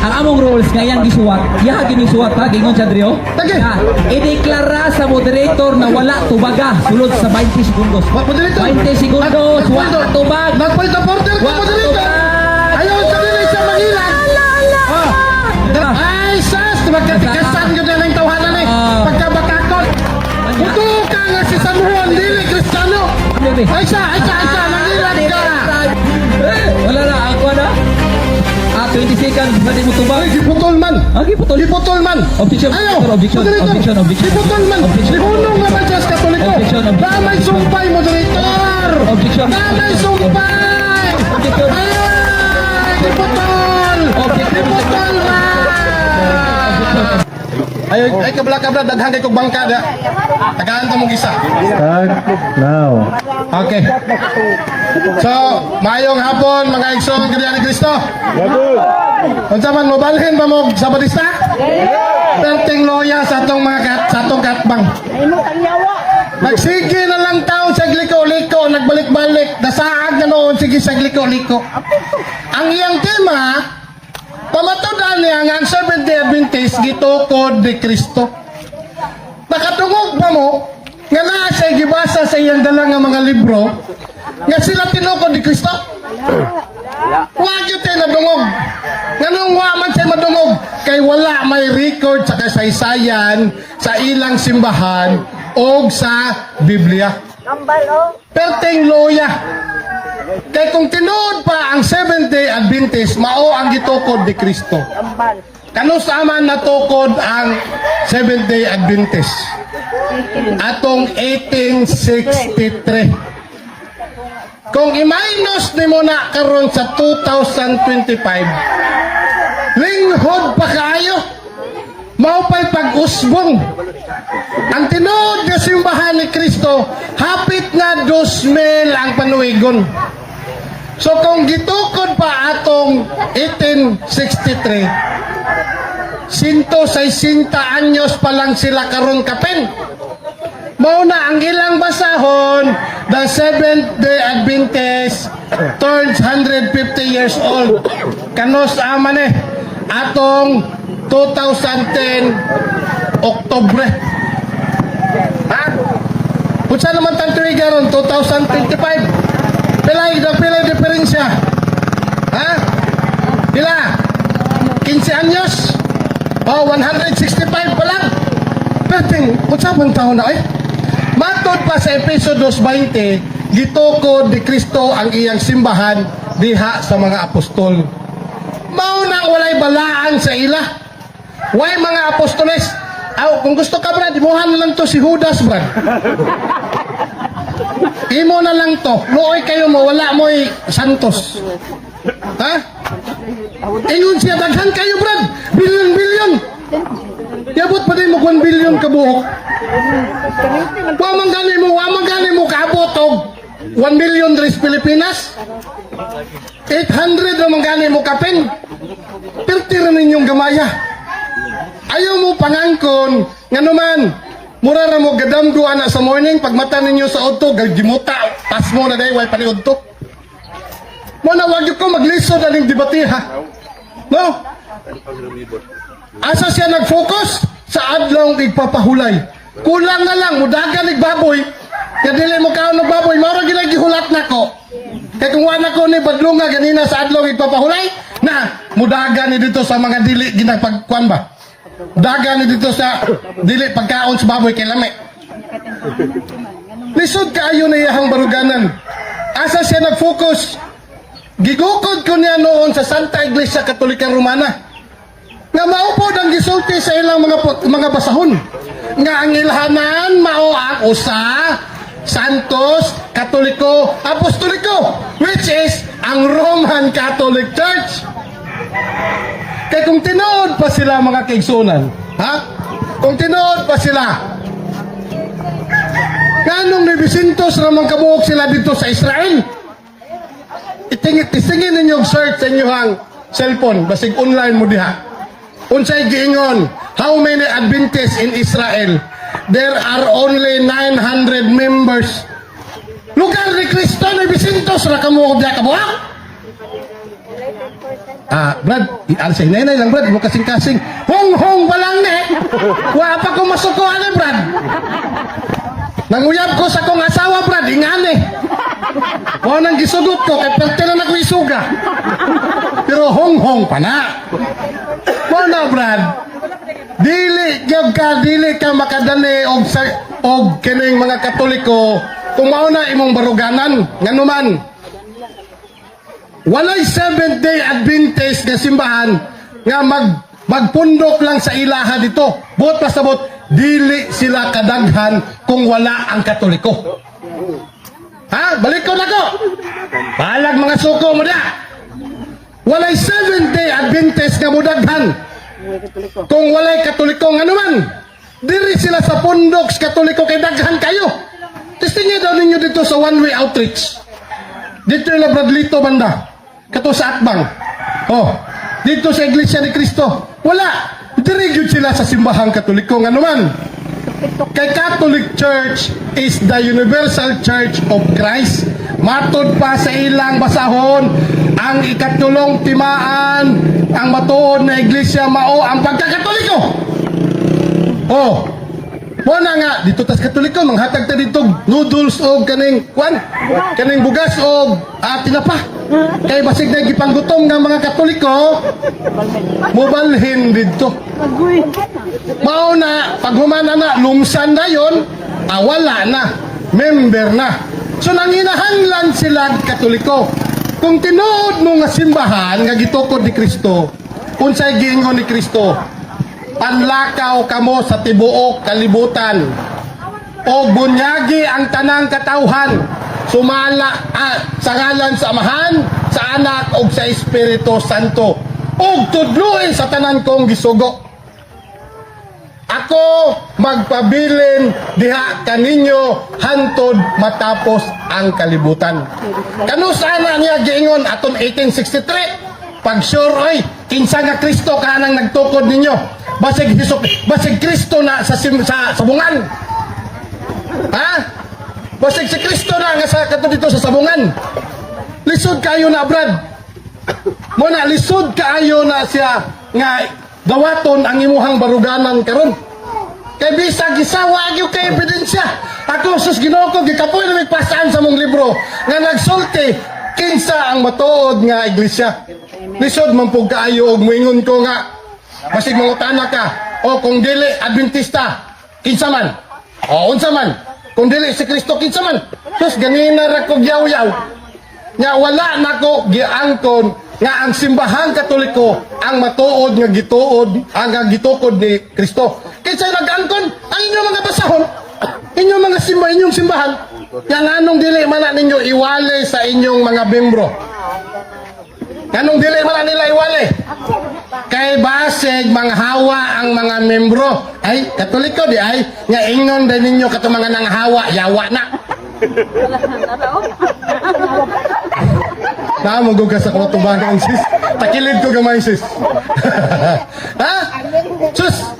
Ang among rules nga iyang gisuwat, iya ginisuwat ha, gingon siya diri. Tage. Nga, ideklara sa moderator na wala tubaga sulod sa 20 segundos. Moderator. 20 segundos, wa tubag. Nag-point of order ka, Wa moderator. tubag. Ayaw sa dili siya mangilan. Ah. Ay, sas, magkatikasan yun na ng tawhanan eh. Ah. Pagkabatakot. Ito ka nga si San Juan, dili Kristiyano. Ay siya, ay siya, ay siya, nangilan ka. Eh, wala na, ako na. Ah, 20 seconds, pwede mo tubag. Ay, giputol man. Ah, giputol. Giputol man. Objection, Ayaw. objection, Moderator. Objection, objection. Giputol man. Objection. Lihunong naman siya sa Katoliko. Objection, objection. Na may sumpay, moderator. Objection. Na may sumpay. Objection. Ay, giputol. Objection. Giputol man. Ay, ay, kabla kabla, daghan kay kog bangka da. Tagaan ta mong isa. Start now. Okay. So, maayong hapon, mga igsoon kaniya ni Kristo. Unsa man, mobalhin ba mo sa Batista? Perting loya sa atong mga kat, sa atong katbang. Nagsige na lang taon sa liko-liko, nagbalik-balik, nasaag na noon sige sa liko-liko. Ang iyang tema, pamatud-an niya nga ang Seventh-day Adventist gitukod ni Kristo. Nakatungog ba mo nga naa siya gibasa sa iyang dala nga mga libro nga sila tinukod ni Kristo? Wa gyud tay nadungog. Nganong wa man siya madungog? Kay wala may record sa kasaysayan sa ilang simbahan o sa Biblia. Kambal oh. Perting loya. Kay kung tinuod pa ang Seventh-day Adventist, mao ang gitukod ni Kristo. Kambal. Kanus man natukod ang Seventh-day Adventist? Atong 1863. Kung i-minus nimo na karon sa 2025, linghod pa kaayo. Mao pa'y pag-usbong. Ang tinuod nga simbahan ni Kristo, hapit na 2,000 ang panuwigon. So kung gitukod pa atong 1863, 160 anyos pa lang sila karon kapin. Mao na ang ilang basahon, the Seventh Day Adventist turns 150 years old. Kanus man eh, atong 2010 Oktobre. Ha? Unsa naman tang tuig ron 2025? Pilay na pilay diferensya? Ha? Pila? 15 anyos? Oh, 165 pa lang. Perting, unsa bang taon na eh? Matod pa sa Epeso 2:20, gitukod ni Kristo ang iyang simbahan diha sa mga apostol. Mao nang walay balaan sa ila. Way mga apostoles. Aw, kung gusto ka, Brad, imuhan na lang to si Judas, Brad. Imo na lang to. Luoy kayo mo, wala mo'y santos. Ha? Ingon siya, daghan kayo, Brad. Billion, billion. Yabot pa din mo 1 billion kabuok. Wa man gani mo kaabot og 1 million diri sa Pilipinas. 800 ra man gani mo kapin. Pirti ra ninyong gamaya. Ayaw mo pangangkon nganuman mura ra mo gadamgo ana sa morning, pagmata ninyo sa auto gimuta pasmo na day way paniudto. Mo na wag ko maglisod aning debate ha. No? Asa siya nag-focus? Sa adlong igpapahulay. Kulang na lang, mudagan ig baboy. Kaya dili mo kaon og baboy, mao ra gid gihulat nako. Kay kung wala ko ni badlunga ganina sa adlong igpapahulay, na mudagan ni dito sa mga dili ginapagkuan ba. Dagan ni dito sa dili pagkaon sa baboy kay lami. Lisod kaayo na iyahang baruganan. Asa siya nag-focus? Gigukod ko niya noon sa Santa Iglesia Katolika Romana. Nga mao pod ang gisulti sa ilang mga basahon. Nga ang ilhanan mao ang usa, Santos, Katoliko, Apostoliko, which is ang Roman Catholic Church. Kaya kung tinuod pa sila, mga kaigsunan, ha? Kung tinuod pa sila, nganong 900 ra man kabuok sila dito sa Israel? Itingin, tisingin ninyo og search sa inyong cellphone, basig online mo diha. Unsay giingon? How many Adventists in Israel? There are only 900 members. Lugar ni Kristo, 900 ra kamo diha kabuok. Ah, Brad, sa hinay lang, Brad, mo kasing-kasing. Hong-hong pa lang ni. Wa pa ko masuko ani, Brad. Nanguyab ko sa kong asawa, Brad, ingani. Wa nang gisugot ko kay perte na nako isuga. Pero hong-hong pa na. Mo na, Brad. Dili gyud ka, dili ka makadani og sa og kining mga Katoliko kung mao na imong baruganan. Nganuman walay Seventh Day Adventist nga simbahan nga magpundok lang sa ilaha dito. Buot pasabot, dili sila kadaghan kung wala ang Katoliko. Ha? Balik ko na ko. Balag mga suko mo da. Walay Seventh Day Adventist nga mudaghan kung walay Katoliko. Nga naman, diri sila sa pundok sa Katoliko kay daghan kayo. Testingin daw ninyo dito sa one way outreach. Dito yung Bradlito banda. Kato sa Atbang. Oh, dito sa Iglesia ni Cristo. Wala. Diri gyud sila sa simbahang Katoliko. Nga naman, kay Catholic Church is the universal church of Christ. Matod pa sa ilang basahon, ang ikatulong timaan, ang matuod na iglesia mao ang pagkakatoliko. Oh, mo na nga dito tas Katoliko manghatag ta dito noodles og kaning kwan, kaning bugas og tinapa. Kay basig na gipanggutom nga mga Katoliko mobalhin didto. Mao na pag humana na lungsan na yon, wala na member na. So nanginahanglan sila Katoliko. Kung tinuod mo nga simbahan nga gitukod ni Kristo, unsay giingon ni Kristo? "Panlakaw kamo sa tibuok kalibutan o bunyagi ang tanang katawhan sumala sa ngalan sa Amahan, sa Anak ug sa Espiritu Santo ug tudluin sa tanan kong gisugo. Ako magpabilin diha kaninyo hantod matapos ang kalibutan." Kanus ana niya giingon aton 1863? Pag sure oy, kinsa nga Kristo ka nang nagtukod ninyo? Basig Hesus, basig Kristo na sa sabungan. Ha? Basig si Kristo na nga sa kato dito sa sabungan. Lisod kayo na, Brad. Mo na lisod kaayo na siya nga dawaton ang imuhang baruganan karon. Kay bisag gisawa gyud kay ebidensya. Ako, sus, Ginoo ko, gikapoy na pasaan sa mong libro nga nagsulti kinsa ang matuod nga iglesia. Lisod man pug kaayo og moingon ko nga basig mangutana ka o kung dili Adventista kinsa man? O unsa man? Kung dili si Kristo, kinsa man? Sus, ganina ra ko yaw-yaw. Nga wala nako giangkon nga ang simbahang Katoliko ang matuod nga gituod ang nga gitukod ni Kristo. Kinsa nag-angkon? Ang inyong mga basahon. Inyong mga simba, inyong simbahan. Nga nganong dili man na ninyo iwali sa inyong mga membro? Nganong dili man na nila iwali? Kay basig manghawa ang mga membro. Ay, Katoliko di ay nga ingon din ninyo kato mga nanghawa, yawa na. Naamog ka sa katubangan, sis. Takilid ko gamay, sis. Ha? Sus,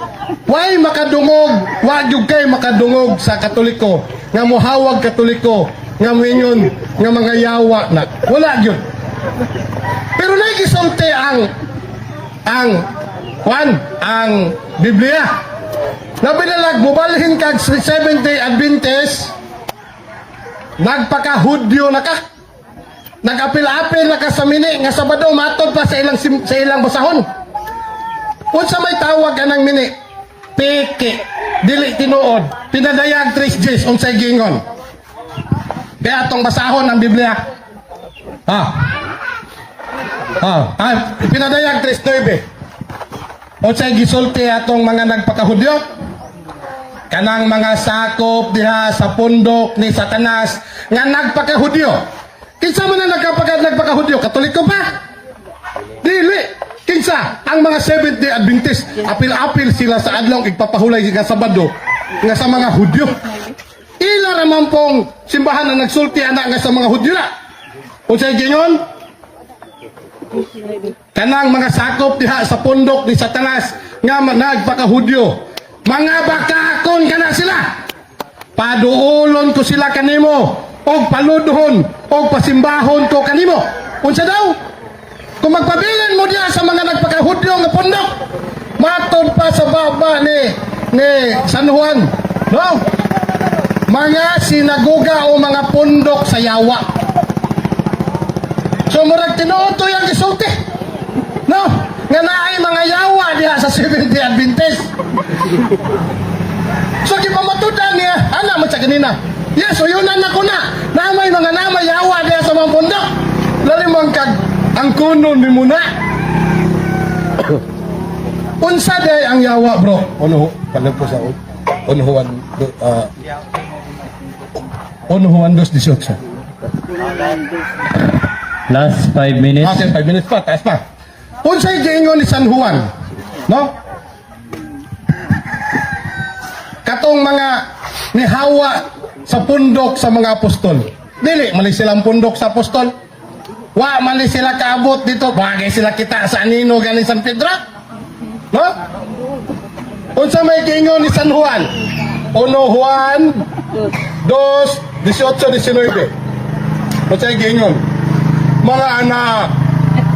why makadungog, wa gyud kay makadungog sa Katoliko nga muhawag Katoliko nga moingon nga mga yawa na. Wala gyud. Pero nagisulti ang kwan, ang Biblia. Labi na lang, mubalhin kag Seventh Day Adventist, nagpaka-Hudyo na ka. Nag-apil-apil na ka sa mini nga Sabado matod pa sa ilang basahon. Unsa may tawag anang mini? Peke. Dili tinuod. Pinadayag 3 Gs, unsay giingon? Kaya atong basahon ang Biblia. Ha. Ah, Pinadayag 3:9. Unsay gisulti atong mga nagpakahudyo? Kanang mga sakop diha sa pundok ni Satanas nga nagpakahudyo. Kinsa man ang nagpakahudyo? Katoliko pa? Dili. Kinsa? Ang mga Seventh Day Adventist. Apil-apil sila sa adlaw igpapahulay nga Sabado nga sa mga Hudyo. Ila ra man pong simbahan ang nagsulti ana nga sa mga Hudyo na. Unsay giingon? Kanang mga sakop diha sa pundok ni Satanas nga nagpakahudyo. Mga bakakon kana sila. Paduolon ko sila kanimo og paludhon og pasimbahon ko kanimo. Unsa daw? Kung magpabilin mo diya sa mga nagpakahudyo nga pundok, matod pa sa baba ni San Juan, no? Mga sinagoga o mga pundok sa yawa. So murag tinuod to yung gisulti. No? Nga naay mga yawa diha sa Seventh-day Adventist. So gipamatudan niya, ana man sa kanina. Yes, uyunan na ko na. Namay mga namay yawa diha sa mga pundok. Lali man kag ang kunon ni muna. Unsa day ang yawa, bro? Ano palag ko sa uno Juan 1 Juan 2:18. Last 5 minutes. Ah, 5 minutes pa, taas pa. Unsay giingon ni San Juan? No? Katong mga nihawa sa pundok sa mga apostol. Dili, mali silang pundok sa apostol. Wa mali sila kaabot dito. Bagay sila kita sa anino galing San Pedro. No? Unsa may giingon ni San Juan? 1 Juan 2, 18, 19. Unsay giingon? Mga anak,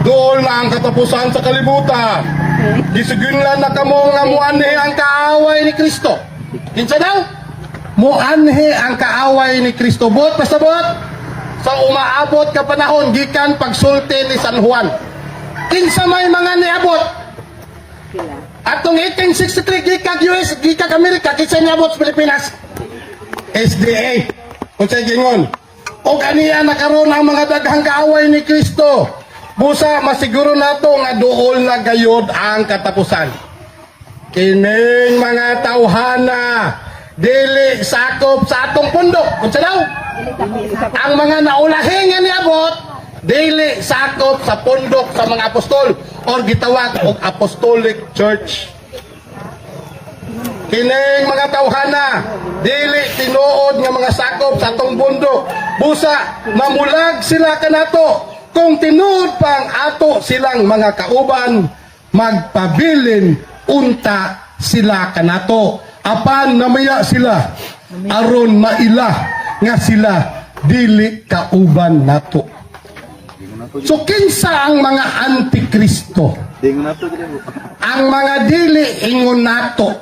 dool na ang katapusan sa kalibutan. Gisugunlan na kamo nga muanhi ang kaaway ni Kristo. Kinsa daw? Muanhi ang kaaway ni Kristo. Bot, pasabot. Sa umaabot ka panahon, gikan pagsulti ni San Juan. Kinsa may mga niabot? Atong 1863 gikan US, gikan Amerika, kinsa niabot sa Pilipinas? SDA. Unsay gingon? Og aniya nakaroon ang mga daghang kaaway ni Kristo. Busa masiguro nato nga duol na gayod ang katapusan. Kining mga tawhana dili sakop sa atong pundok. Unsa daw? Ang mga naulahi nga niabot dili sakop sa pundok sa mga apostol or gitawag og Apostolic Church. Kining mga tawhana, dili tinuod nga mga sakop sa atong bundok. Busa, mamulag sila kanato. Kung tinuod pa ang ato silang mga kauban, magpabilin unta sila kanato. Apan namaya sila, aron maila nga sila dili kauban nato. So kinsa ang mga antikristo? Ang mga dili ingon nato,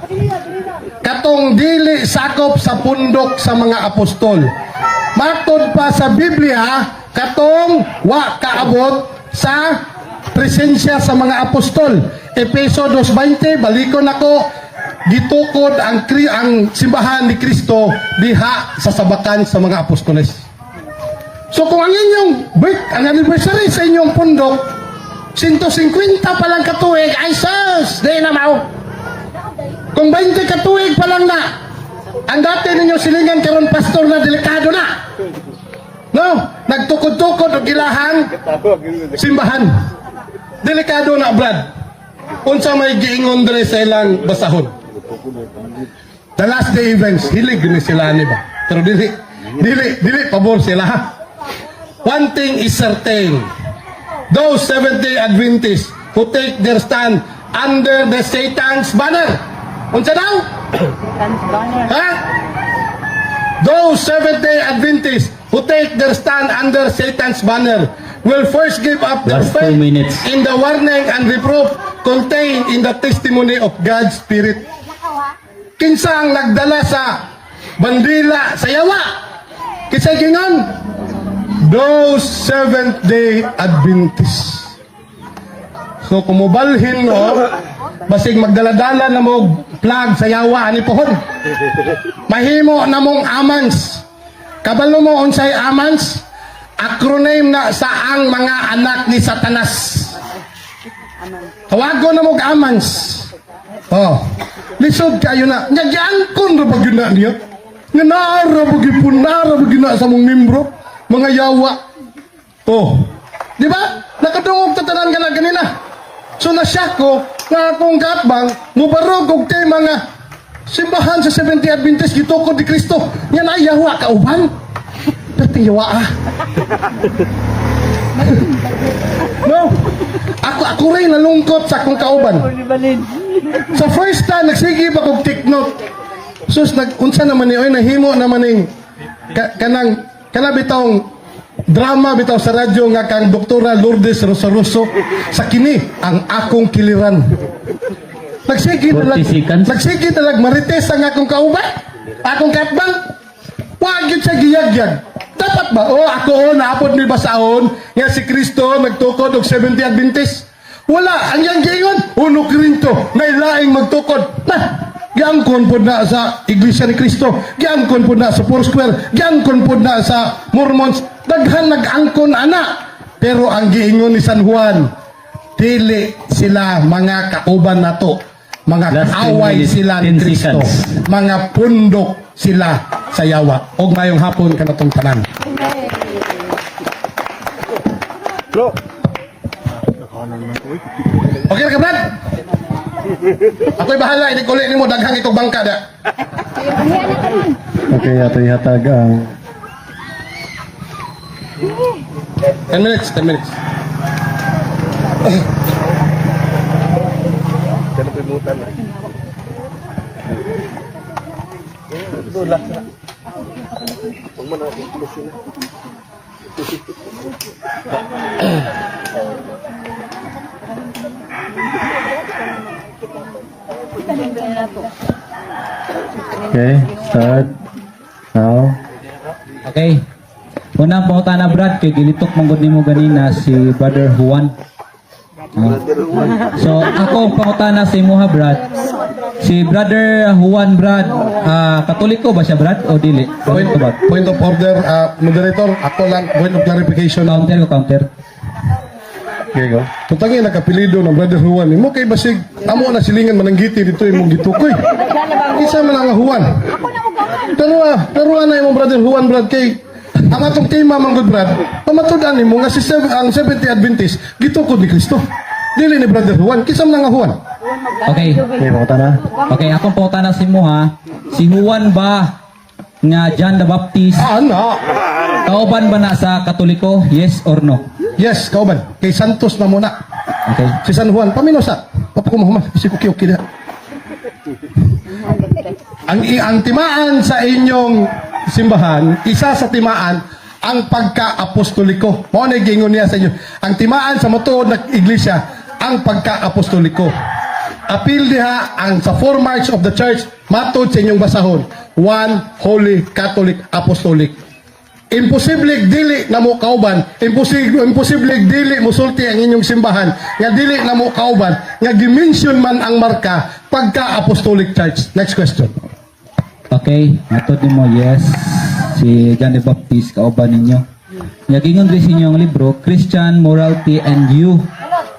katong dili sakop sa pundok sa mga apostol. Matod pa sa Biblia, katong wa kaabot sa presensya sa mga apostol. Epeso 2:20, balikon ako, gitukod ang simbahan ni Kristo diha sa sabakan sa mga apostoles. So kung ang inyong birth, ang anniversary sa inyong pundok, 150 pa lang katuig, ay sus, di na mao. Kung 20 katuig pa lang na, ang dati ninyo silingan karon pastor na, delikado na. No? Nagtukod-tukod og ilahang simbahan. Delikado na, brad. Unsa may giingon dre sa ilang basahon? The last day events, hilig ni sila ni ba? Pero dili pabor sila, ha. One thing is certain. Those Seventh-day Adventists who take their stand under the Satan's banner. Unsa daw? Ha? Those Seventh-day Adventists who take their stand under Satan's banner will first give up their Last 2 faith minutes. In the warning and reproof contained in the testimony of God's Spirit. Kinsa ang nagdala sa bandila sa yawa? Kinsa gingon? Those Seventh-day Adventists. So kung mubalhin no, basig magdala-dala na mo flag sa yawa ani pohon. Mahimo na mong amans. Kabalo mo unsay amans? Acronym na sa ang mga anak ni Satanas. Tawagon na mong amans. Oh. Lisod kayo na. Nya giangkon ra ba gyud na niya? Nga naara ba gyud po, naara ba gyud na sa mong membro? Mga yawa. Oh. Di ba? Nakadungog ta tanan kana ganina. So nasyak ko nga akong katbang mubarog og kay mga simbahan sa Seventh Adventist gitukod ni Kristo. Nga na yawa kauban. Perting yawa ah. No. Ako rin nalungkot sa akong kauban. Sa first time nagsige pa kog take note. Sus, nag unsa naman ni oy, nahimo naman ning kanang kana bitong Drama bitaw sa radyo nga kang Doktora Lourdes Rosaroso sa kini ang akong kiliran. Nagsige 40 talag, seconds. Nagsige talag marites ang akong kauban, akong katbang. Wa gyud siya giyagyag. Dapat ba? Oh, ako oh, naapod ni basahon nga si Kristo nagtukod og 70 Adventist. Wala, ang iyang giingon, uno Korinto, nailaing magtukod. Na, giangkon pod na sa Iglesia ni Cristo, giangkon pod na sa Foursquare, giangkon pod na sa Mormons. Daghan nag-angkon ana. Pero ang giingon ni San Juan, dili sila mga kauban nato, mga Last 10 kaaway minutes, sila ni 10 Kristo, seconds. mga pundok sila sa yawa. Og mayong hapon kanatong tanan. Okay ra ka, Brad? Ako'y bahala, ini kuli nimo daghang itong bangka da. Okay, ato ihatag ang 10 minutes, 10 minutes. Okay, start now. Okay. Unang pangutana, Brad, kay gilitok manggod nimo ganina si Brother Juan. Ah. So ako ang pangutana sa imuha, Brad. Si Brother Juan, Brad, Katoliko ba siya, Brad, o dili? Point, Katoliko ba? point of order, moderator, ako lang, point of clarification. Counter ko, counter. Okay, go. Tutangin nakapilido ng Brother Juan. Imo kay basig amo na silingan mananggiti dito imong gitukoy. Isa man ang Juan. Pero pero na imong Brother Juan, Brad, kay ang atong tema man gud, Brad, pamatud-an nimo nga ang 70 Adventist gitukod ni Kristo. Dili ni Brother Juan, kinsa man ang Juan? Okay. Okay, pangutana. Okay, akong pangutana sa imuha, si Juan ba nga John the Baptist, Ah, na. kauban ba na sa Katoliko? Yes or no? Yes, kauban. Kay Santos na muna. Okay. Si San Juan, paminaw sa. Papakumahuman, si Kuki okay na. Ang timaan sa inyong simbahan, isa sa timaan, ang pagka-apostoliko. Mao na giingon niya sa inyo. Ang timaan sa matuod na iglesia, ang pagka-apostoliko. Apil diha ang sa four marks of the church, matod sa inyong basahon. One Holy Catholic Apostolic. Imposible dili na mo kauban, imposible dili musulti ang inyong simbahan nga dili na mo kauban nga gimension man ang marka pagka Apostolic Church. Next question. Okay, matod nimo, yes. Si John the Baptist kauban ninyo. Yagingon diri sa inyong libro Christian Morality and You.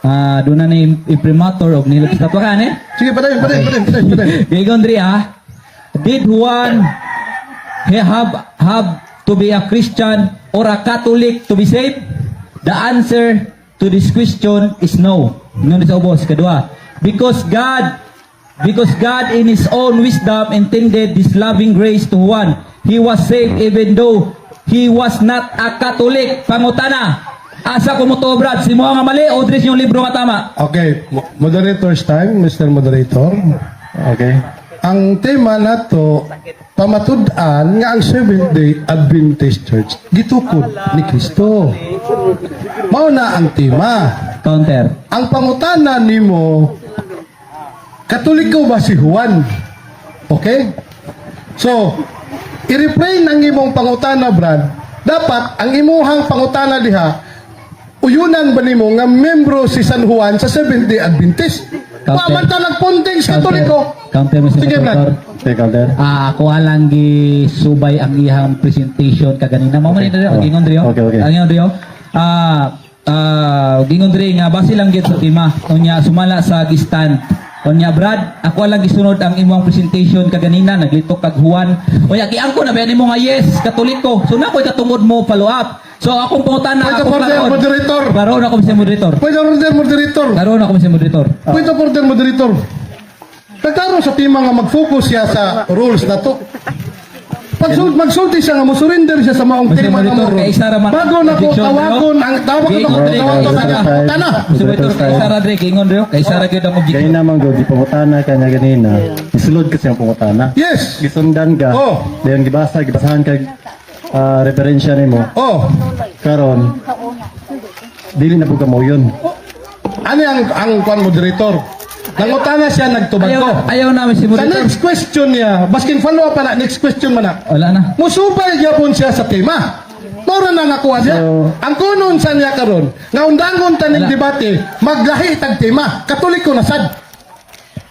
Ah, doon na ni imprimatur og nilip sa tuwakan eh. Sige, padayon, padayon, padayon, padayon, padayon. Giingon diri ah. Did Juan he have to be a Christian or a Catholic to be saved? The answer to this question is no. Ingon sa ubos kadua. Because God in His own wisdom intended this loving grace to Juan. He was saved even though he was not a Catholic. Pangutana, asa ko mo to, Brad? Si mo nga mali o diri yung libro nga tama? Okay, moderator's time, Mr. Moderator. Okay. Ang tema nato pamatud-an nga ang Seventh Day Adventist Church gitukod ni Kristo. Mao na ang tema. Counter. Ang pangutana nimo, Katoliko ba si Juan? Okay? So, i-refrain ang imong pangutana, Brad. Dapat ang imuhang pangutana diha, uyunan ba nimo nga membro si San Juan sa Seventh-day Adventist? Counter. Wa man ta nagpunting sa Katoliko. Counter, Mr. Sige, Brad. Moderator. Okay, counter. Ah, ako lang gisubay ang iyang presentation kaganina. Mao man ito, Oh. gingon diri. Okay. Ang gingon diri. Gingon diri nga base lang gyud sa tema. Unya sumala sa gistan. Unya Brad, ako lang gisunod ang imong presentation kaganina, naglitok kag Juan. Unya giangko na ba nimo nga yes, Katoliko. So na ko'y katungod mo follow up. So akong pangutana Point of ako order, moderator. Karon ako sa moderator. Point of order, moderator. Karon ako sa moderator. Point of order, moderator. Nagkaroon sa tema nga mag-focus siya sa rules na to. Pagsul magsulti siya nga mo surrender siya sa maong Mr. tema nga Monitor, mo. kay isa ra man- Bago na ko objection, tawagon ang tawag ko Gingon ko diri, tawag ko kay tana. Mr. Moderator, kay Sara diri, gingon diri, kay Sara gyud ang objection. Ganina man gud gipangutana kanya ganina. Gisulod kasi ang pangutana. Yes. Gisundan ka. Oh. Dayon gibasa, gibasahan kag Referensya nimo. Oh, Karon, dili na po ka mo yun. Ano ang kwan, moderator? Nangutana siya, nagtubag Ayaw, ko. Ayaw namin si Sa moderator. next question niya, baskin follow up pa na, next question man na. Wala na. Musubay gyapon siya sa tema. Mora na nakuha siya. Ang kunon sa niya karon, nga undangon taning Wala. debate, maglahi tag tema. Katoliko na sad.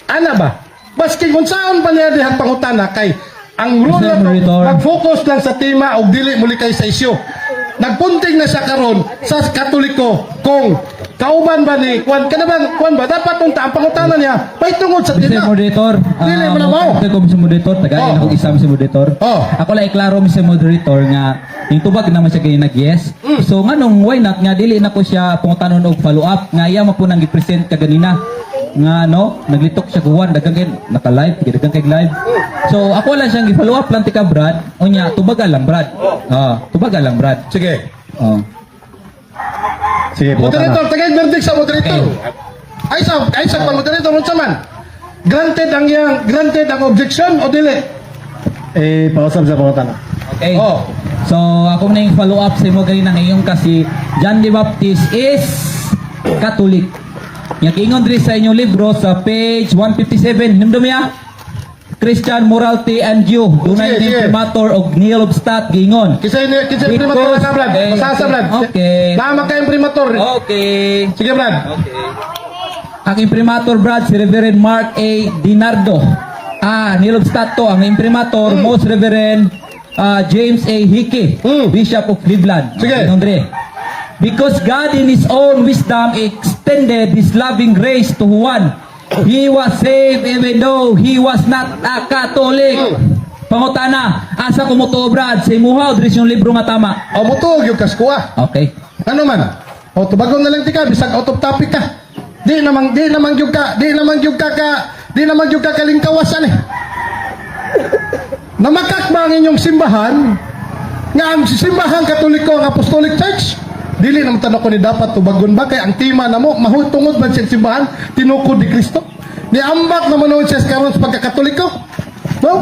Ana ba? Baskin kung saan pa niya dihang pangutana kay ang rule Mr. na to, Moderator. mag-focus lang sa tema og dili muli kay sa isyu. Nagpunting na siya karon sa Katoliko kung kauban ba ni kwan kada ba kwan ba dapat unta ang pangutana niya may tungod sa Mr. tema. Moderator, Dili mo na mo. ko, Mr. Moderator, tagayin Oh. ako isa, Mr. Moderator. Oh. Ako lang iklaro, Mr. Moderator, nga yung tubag naman siya kay nag-yes. So nganong why not nga dili na ko siya pangutanon og follow up nga iya mo po nang gi-present kaganina nga no naglitok siya kuwan daghang kay naka-live, daghang kay live. So ako lang siyang gi-follow up lang tika, Brad. Unya tubaga lang, Brad. Ah, tubaga lang, Brad. Sige. Oh. Sige, pangutana. Moderator, tagay verdict sa moderator. Ay sa pang moderator, unsa man? Granted ang objection o dili? Eh, pausap sa pangutana. Okay. Oh. So ako na yung follow up sa imo ganina ngayon kasi John the Baptist is Catholic. Nga giingon diri sa inyong libro sa page 157, hinumdum ya. Christian Morality and You. Dunay Sige, ni sige. primator og Neil Obstat giingon. Kinsa primator Because- na, Brad? Okay, Basa sa Brad. okay. Tama kayong primator. Okay. Sige, Brad. Okay. Ang imprimator, Brad, si Reverend Mark A. Dinardo. Ah, Neil Obstat to. Ang imprimator, Most Reverend James A. Hickey, Bishop of Cleveland. Sige. Andre. Because God in His own wisdom extended His loving grace to Juan. He was saved even though he was not a Catholic. Pangutana, asa ko mo to, Brad? Sa imuha o diri sa inyong libro nga tama? O mutuog yung kaskuha. Okay. Ano man? O tubagon na lang tika bisag out of topic ka. Di naman gyud ka kalingkawasan eh. Namakak ba ang inyong simbahan nga ang simbahan Katoliko, ang Apostolic Church? Dili naman tanong ko ni dapat tubagon ba kay ang tema namo mahutungod man siyang simbahan tinukod ni Kristo. Niambak naman noon siya karon sa pagkakatoliko. No?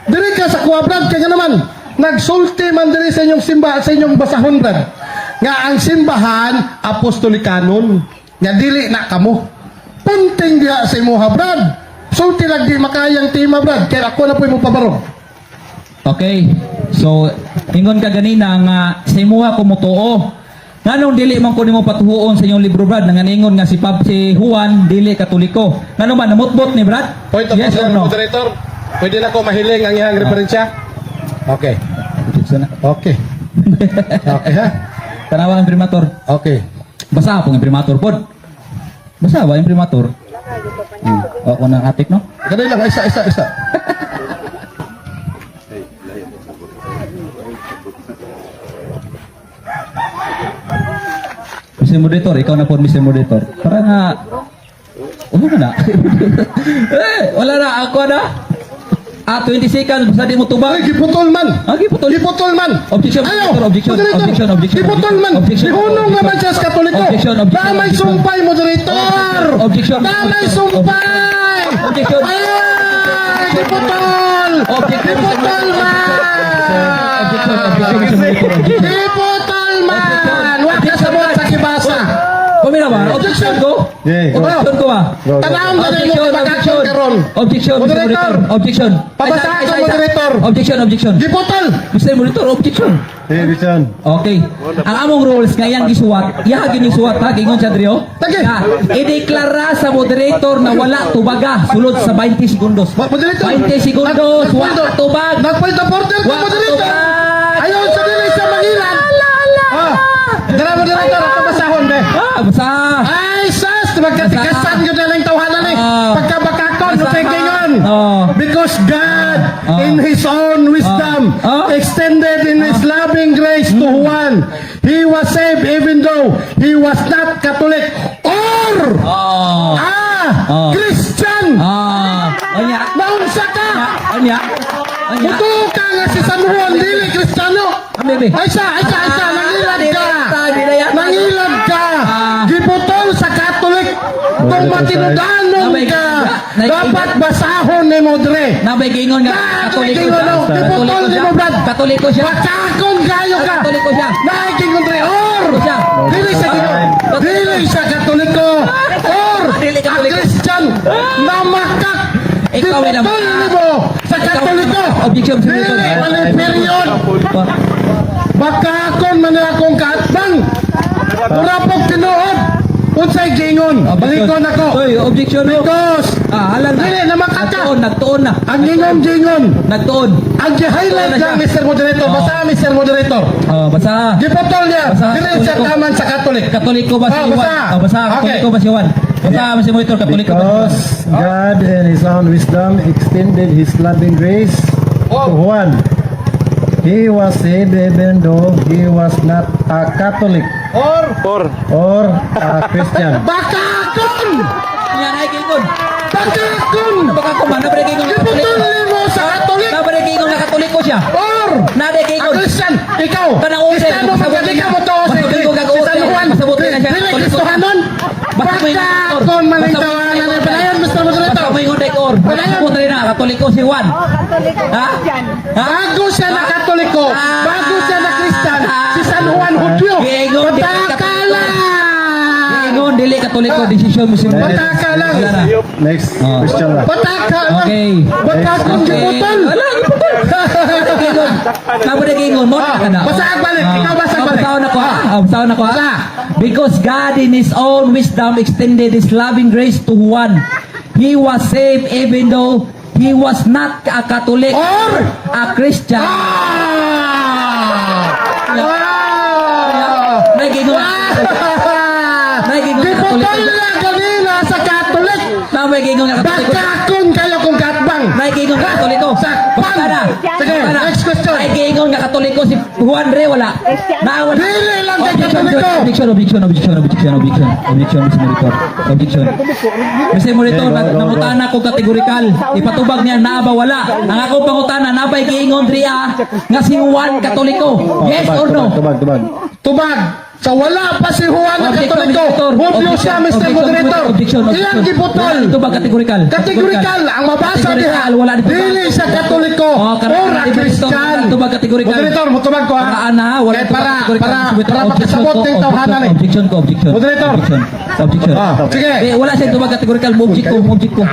Diri ka sa kuha, Brad, kaya nga naman nagsulti man diri sa inyong simbahan, sa inyong basahon, Brad, nga ang simbahan apostolikanon nga dili na kamo. Punting diha sa imuha, Brad. Sulti lang di makayang tema, Brad, kaya ako na po imong pabarong. Okay. So, ingon ka ganina nga sa imuha ko motuo. Nganong dili man ko nimo patuhuon sa inyong libro, Brad, nga ningon nga si Pab si Juan dili Katoliko? Ngano man namutbot ni Brad? Point of Yes or order, no? moderator. Pwede na ko mahiling ang iyang referensya? Okay. Sana. Okay. Okay ha? Tanawa ang imprimatur. Okay. Basa pong imprimatur pod. Basa ba imprimatur? Ako nang atik no. Ganun lang, isa, isa, isa. Mr. Moderator, ikaw na po, Mr. Moderator. Para nga wala na. Eh, wala na ako na. Ah, 20 seconds basta di mo tubag. Ay, giputol man! Ah, giputol. Giputol man! Objection, Ayaw! objection, Moderator! objection, objection, Giputol man! objection, Gihunong objection. naman siya sa Katoliko! Objection, objection, Na may objection. sumpay, moderator! Objection, Na may objection, sumpay! Objection. Ay! Giputol! Objection. Giputol man! Objection, objection, Mr. Moderator, objection. Giputol man! Wa ka sabot sa kibasa! Pamila ba? Objection ko? Yeah, go. Objection ko ba? Go, go. Tanawon na rin mo Objection, kibakakon objection. karon. Objection, Mr. Moderator. Moderator. Objection. Pabasa Isa, ako, isa, isa. moderator. Objection, objection. Giputol! Mr. Moderator, objection. Sige, objection. Okay. Ang among rules nga iyang gisuwat, iya gisuwat ha, gingon siya drio. Tage. Nga, ideklara sa moderator na wala tubaga sulod sa 20 segundos. Moderator! 20 segundos, wala tubag. Nag-point of order ka, Wa moderator! tubag. Ayaw sa dili sa mangilan! Ah, dara, moderator, ito basahon, be. Ah, basta. Ay, sas! Magkatikasan yun na lang tawhanan eh. Ah. Pagkabakakon, Basa. upekingon. Oh. Because God, in His own wisdom, extended in His loving grace to Juan. He was saved even though he was not Catholic or Christian. Ah. Anya. Naunsa ka! Anya. Anya. Mutuo ka nga si San Juan dili Kristiyano. Ah, bebe. Ay sa, ay sa, ay sa, nangilad ka. Nangilad Nangilad ka. Ah. Giputol sa Catholic. Kung matinudanon Abay, ka. ka. Dapat basahon nimo dre. Nabay giingon nga Na, Katoliko giingon, siya. no. Katoliko Giputol siya. nimo, Brad. Katoliko siya. Bakakon kayo ka. Katoliko siya. Nakikingon dre or Siya. dili sa Ginoo. Dili sa Katoliko or Dili a Katoliko. Christian na makak. Ikaw ay Giputol namakak. nimo sa Ikaw- Katoliko. Objection, Mr. Dili Moderator. man period. Bakakon man akong kaatbang. Mura pog tinuod. Unsay gingon? Balikon ako. Oy, objection mo. Because Ah, halal na. Dili, namakak ka. Nagtuon, nagtuon na. Ang gingon-gingon. Nagtuon. Ang gi-highlight lang, Mr. Moderator. Oo. Basta, Mr. Moderator. Oh, basta. Giputol niya. Basta, Dili siya Katoliko. taman sa Katolik. Katoliko ba si Ah, Juan? basta. Oh, basta. Okay. Katoliko ba si Juan? Basta, Mr. Monitor, Katoliko ba si Juan? Because God in His own wisdom extended His loving grace to Juan. He was saved even though he was not a Catholic Or Or or a Christian. bakakon! Yan ay gingon. Bakakon! Baka ko man, nabay gingon nga Giputol Katoliko. nimo sa Katolik. Nabay gingon nga Katoliko siya. Or Nabay ang gingon. Christian, ikaw. Kanang use, Kristiyano pasabot man ka, di ka na. mo to si Pasabot ko si San Juan. pasabot na siya, Dili Katoliko. Kristohanon. Basta may Bakakon man ang Basta may tawanan or. ni Palayon, Mr. Moderator. Basta may or. Palayon. Pasabot na rin na Katoliko si Juan. Oh, Katoliko. Ha? Christian. Ha? Bago siya na Katoliko, bago siya na Christian, si San Juan Hudyo. Gingon, dili Patakala! Gingon dili Katoliko decision mo si Pataka lang. Wala na. Next question lang. Pataka lang. Okay. Bakakon Okay. giputol. Wala, giputol. Gingon. Nabay gingon mo Ah, na na. basag balik. Ikaw basag Ah, balik. Basahon ako ha. Ah, basahon ako ha. Basa. Because God in His own wisdom extended His loving grace to Juan. He was saved even though he was not a Catholic, Or a Christian. Ah! Ah! Nagingon. Ah! Nagingon Giputol Katoliko. na ganina sa Katolik. Nabay gingon nga Katoliko. Bakakon kayo kung katbang. Nagingon nga Katoliko. Sakpan. Basta na. Sige, Basta na. next question. Nagingon nga Katoliko si Juan Re wala. Na wala. Dili lang kay Objection, Katoliko. objection, objection, objection, objection, objection, objection, Mr. Monitor. Objection. Mr. Monitor, Okay, go, go, go. nangutana ko kategorikal. Ipatubag niya naa ba wala. Ang ako pangutana nabay giingon diri ah, nga si Juan Katoliko. Yes Tubag, or no? tubag, tubag, tubag. Tubag. Sa wala pa si Juan na Objection, Katoliko. Mr. Hudyo Objection, siya, Mr. objection, Moderator. objection, objection. Ilang giputol. Wala dito ba kategorikal? Kategorikal ang mabasa diha. Kategorikal, wala dito ba? Dili sa Katoliko Oh, or a Christian. Dito ba kategorikal? Moderator, mutubag ko ha. Paraan na, wala Kay dito ba para kategorikal? para Objection para ko, makasabot ng tawhanan eh. Objection ko, objection. Moderator. Objection. Objection. Ah, sige. Eh, wala siya tubag kategorikal mo object ko, mo object ko.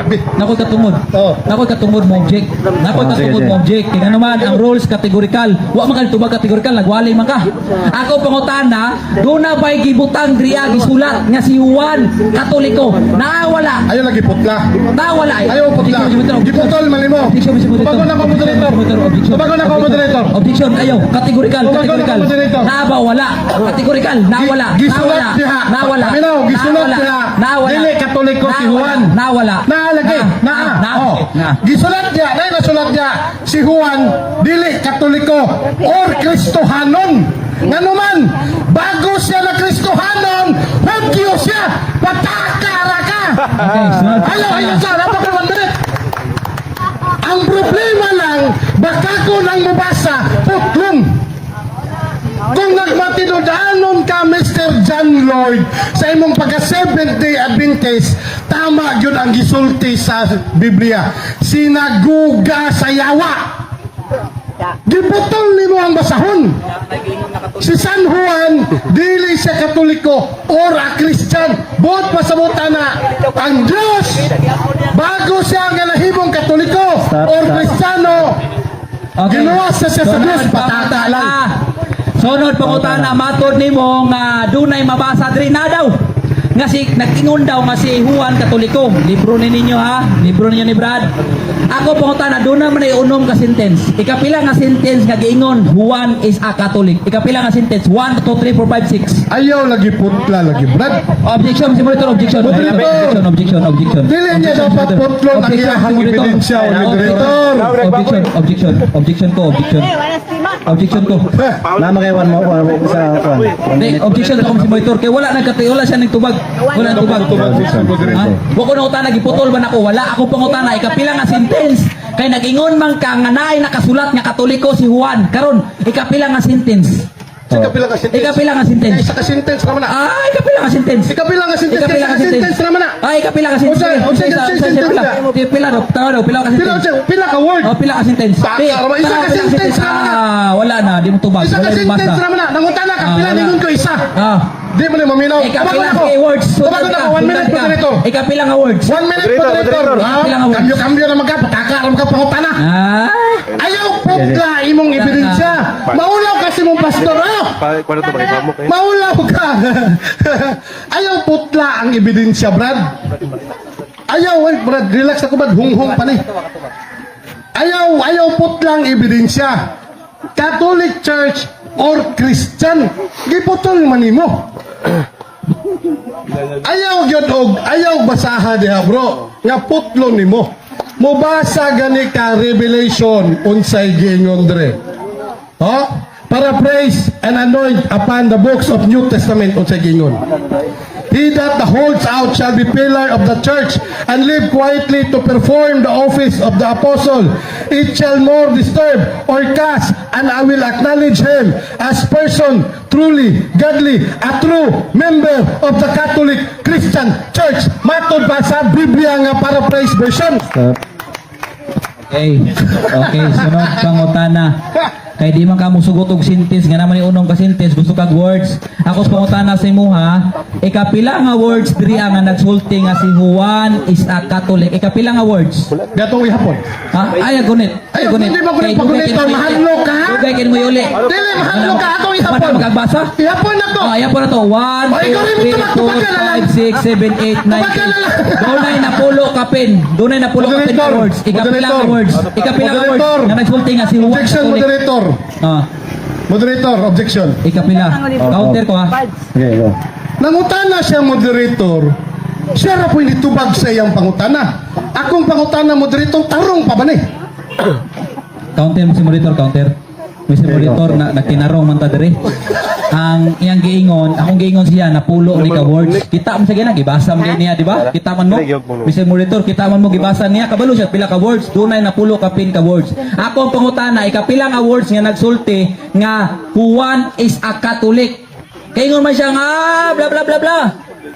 Nakoy katungod. Oh. Nakoy katungod mo object. Nakoy Ah, sige, katungod sige. mo object. Kaya nga naman ang rules kategorikal. Wa man ka tubag kategorikal, nagwali man ka. Ako pangutana, duna ba'y gibutang diriya gisulat nga si Juan Katoliko? Naa wala. Ayaw lagi putla. Naa wala. Ayaw putla. Giputol malimo. Objection, Mr. Moderator. Tubagon ako, moderator. Objection. Tubagon ako, moderator. Objection kayo. Kategorikal, Tubagon ako, kategorikal. moderator. Naa ba wala? Kategorikal, naa wala. Gisulat Naa wala. diha. Naa wala. Paminaw, gisulat Naa wala. diha. Naa wala. Dili Katoliko si Naa wala. Juan. Naa wala. Naa lagi, naa. Na. Oh. Na. Gisulat niya, naa nasulat niya si Juan dili Katoliko or Kristohanon. Ngano man, bago siya na Kristohanon, Hudyo siya, pataka ra ka. Okay, sunod. Ayaw, ayaw sa, dapat ko 1 minute. Ang problema lang, baka ko nang mabasa, putlong. Kung nagmatinudanon ka, Mr. John Lloyd, sa imong pagka Seventh Day Adventist, tama yun ang gisulti sa Biblia. Sinaguga sa yawa. Giputol nimo ang basahon. Si San Juan, dili siya Katoliko or a Christian. Buot pasabutan na ang Diyos, bago siya nga nahimong Katoliko Stop, or stop. Kristiyano, Okay. Ginuwas siya sa Sunod, Diyos, patata lang. Sunod pangutana matod nimo nga dunay mabasa diri na daw. Nga si nag-ingon daw nga si Juan Katoliko. Libro ni ninyo ha, libro ninyo ni Brad. Ako pangutana duna man ay unom ka sentence. Ikapila nga sentence nga giingon Juan is a Catholic. Ikapila nga sentence 1 2 3 4 5 6. Ayaw lagi putla lagi Brad. Objection si monitor, objection. Moderator. Objection, objection, objection. Dili niya Objection, dapat moderator. putlon ang Objection, iyahang moderator. ebidensya, moderator. Objection, objection, objection ko, objection. Eh, wala stima. Objection ko. Nama kay one more one, sa one. One Hindi, minute. objection ako si monitor kay wala nagkati wala siya nagtubag. Wala nagtubag. Ha? Wa ko nangutana giputol man ako. Wala ako pangutana ikapila nga sentence kay nag-ingon man ka nga naay nakasulat nga Katoliko si Juan. Karon ikapila nga sentence. Sa kapila ka sentence. Ikapila nga sentence. Isa ka sentence naman na. Ah, ikapila nga sentence. Ikapila nga sentence. Ikapila Isa nga ka sentence naman na. Ah, ikapila ka sentence. Unsa Isa, sentence pila. na? Di, pila daw, tama daw, pila ka Pila sentence. pila ka word. Oh, pila ka sentence. Baka, Di, isa tama, ka pila sentence naman na. Ah, wala na, di mo tubag. Isa Wala ka yung sentence basa. naman na. Nangutana ka Ah, pila, wala. ningon ko isa. Ah. Di mo na maminaw. Ikapila Tubagon ako. kay words. Tubagon ako. 1 minute, moderator. Ikapila nga words. 1 minute, moderator. Ah, Ikapila nga words. Kambyo-kambyo na magka. Pataka ka pangutana. Ah. Ayaw putla imong ebidensya. Maulaw kasi mong pastor. Ah! Kuano to pakipamok eh. Maulaw ka. Ayaw putla ang ebidensya, Brad. Ayaw, wait, Brad, relax ako, Brad. Hunghong pa ni. Ayaw, ayaw putla ang ebidensya. Catholic Church or Christian, giputol man nimo. Ayaw gyud og ayaw basaha diha, bro. Nga putlo nimo. Mobasa gani ka Revelation unsay giingon dre. Ha? Paraphrase and anoint upon the books of New Testament unsay giingon. He that holds out shall be pillar of the church and live quietly to perform the office of the apostle. It shall more disturb or cast, and I will acknowledge him as person truly godly, a true member of the Catholic Christian Church. Matod pa sa Biblia nga paraphrase version? Stop. Okay. Okay, sunod pangutana. Kay di man ka musugot og sentence nga naman ni unong ka sentence gusto kag words. Ako sa pangutana sa imuha, ikapila nga words diri ang nga nagsulti nga si Juan is a Catholic. Ikapila nga words. Gatong ihapon. Ha? Ay, gunit. Ay, hindi mo gunit. Pagunit, mahadlok ka, ha? Dugay kin mo yuli. Dili, mahadlok ka. Atong ihapon. Paano makagbasa? Ihapon na to. Oh, ayan po na to. 1, Oh, ikaw rin 2, 3, mo 4, tubag, tubagan na lang. 5, 6, 7, 8, 9, Tubagan na lang. Dunay na pulo kapin. Dunay na pulo kapin Moderator. ka words. Ikapila Moderator. nga words. Ikapila nga words. Moderator. Nga nagsulti nga si Juan Objection, Catholic. moderator. Ah, Moderator, objection. ikapila. Counter ko ha. Okay, go. Nangutana siya, moderator. Siya ra po tubag sa iyang pangutana. Akong pangutana, moderator, tarong pa ba ni? Counter mo si moderator, counter. Mr. Monitor na nagtinarong man ta diri. Ang iyang giingon, akong giingon siya napulo ni ka words. Kita man sa gina gibasa man gyud niya, di ba? Kita man mo. Mr. Monitor, kita man mo gibasa niya kabalo siya pila ka words, dunay napulo ka pin ka words. Ako ang pangutana, ikapila nga words nga nagsulti nga Juan is a Catholic. Kaingon man siya nga ah, bla bla bla bla.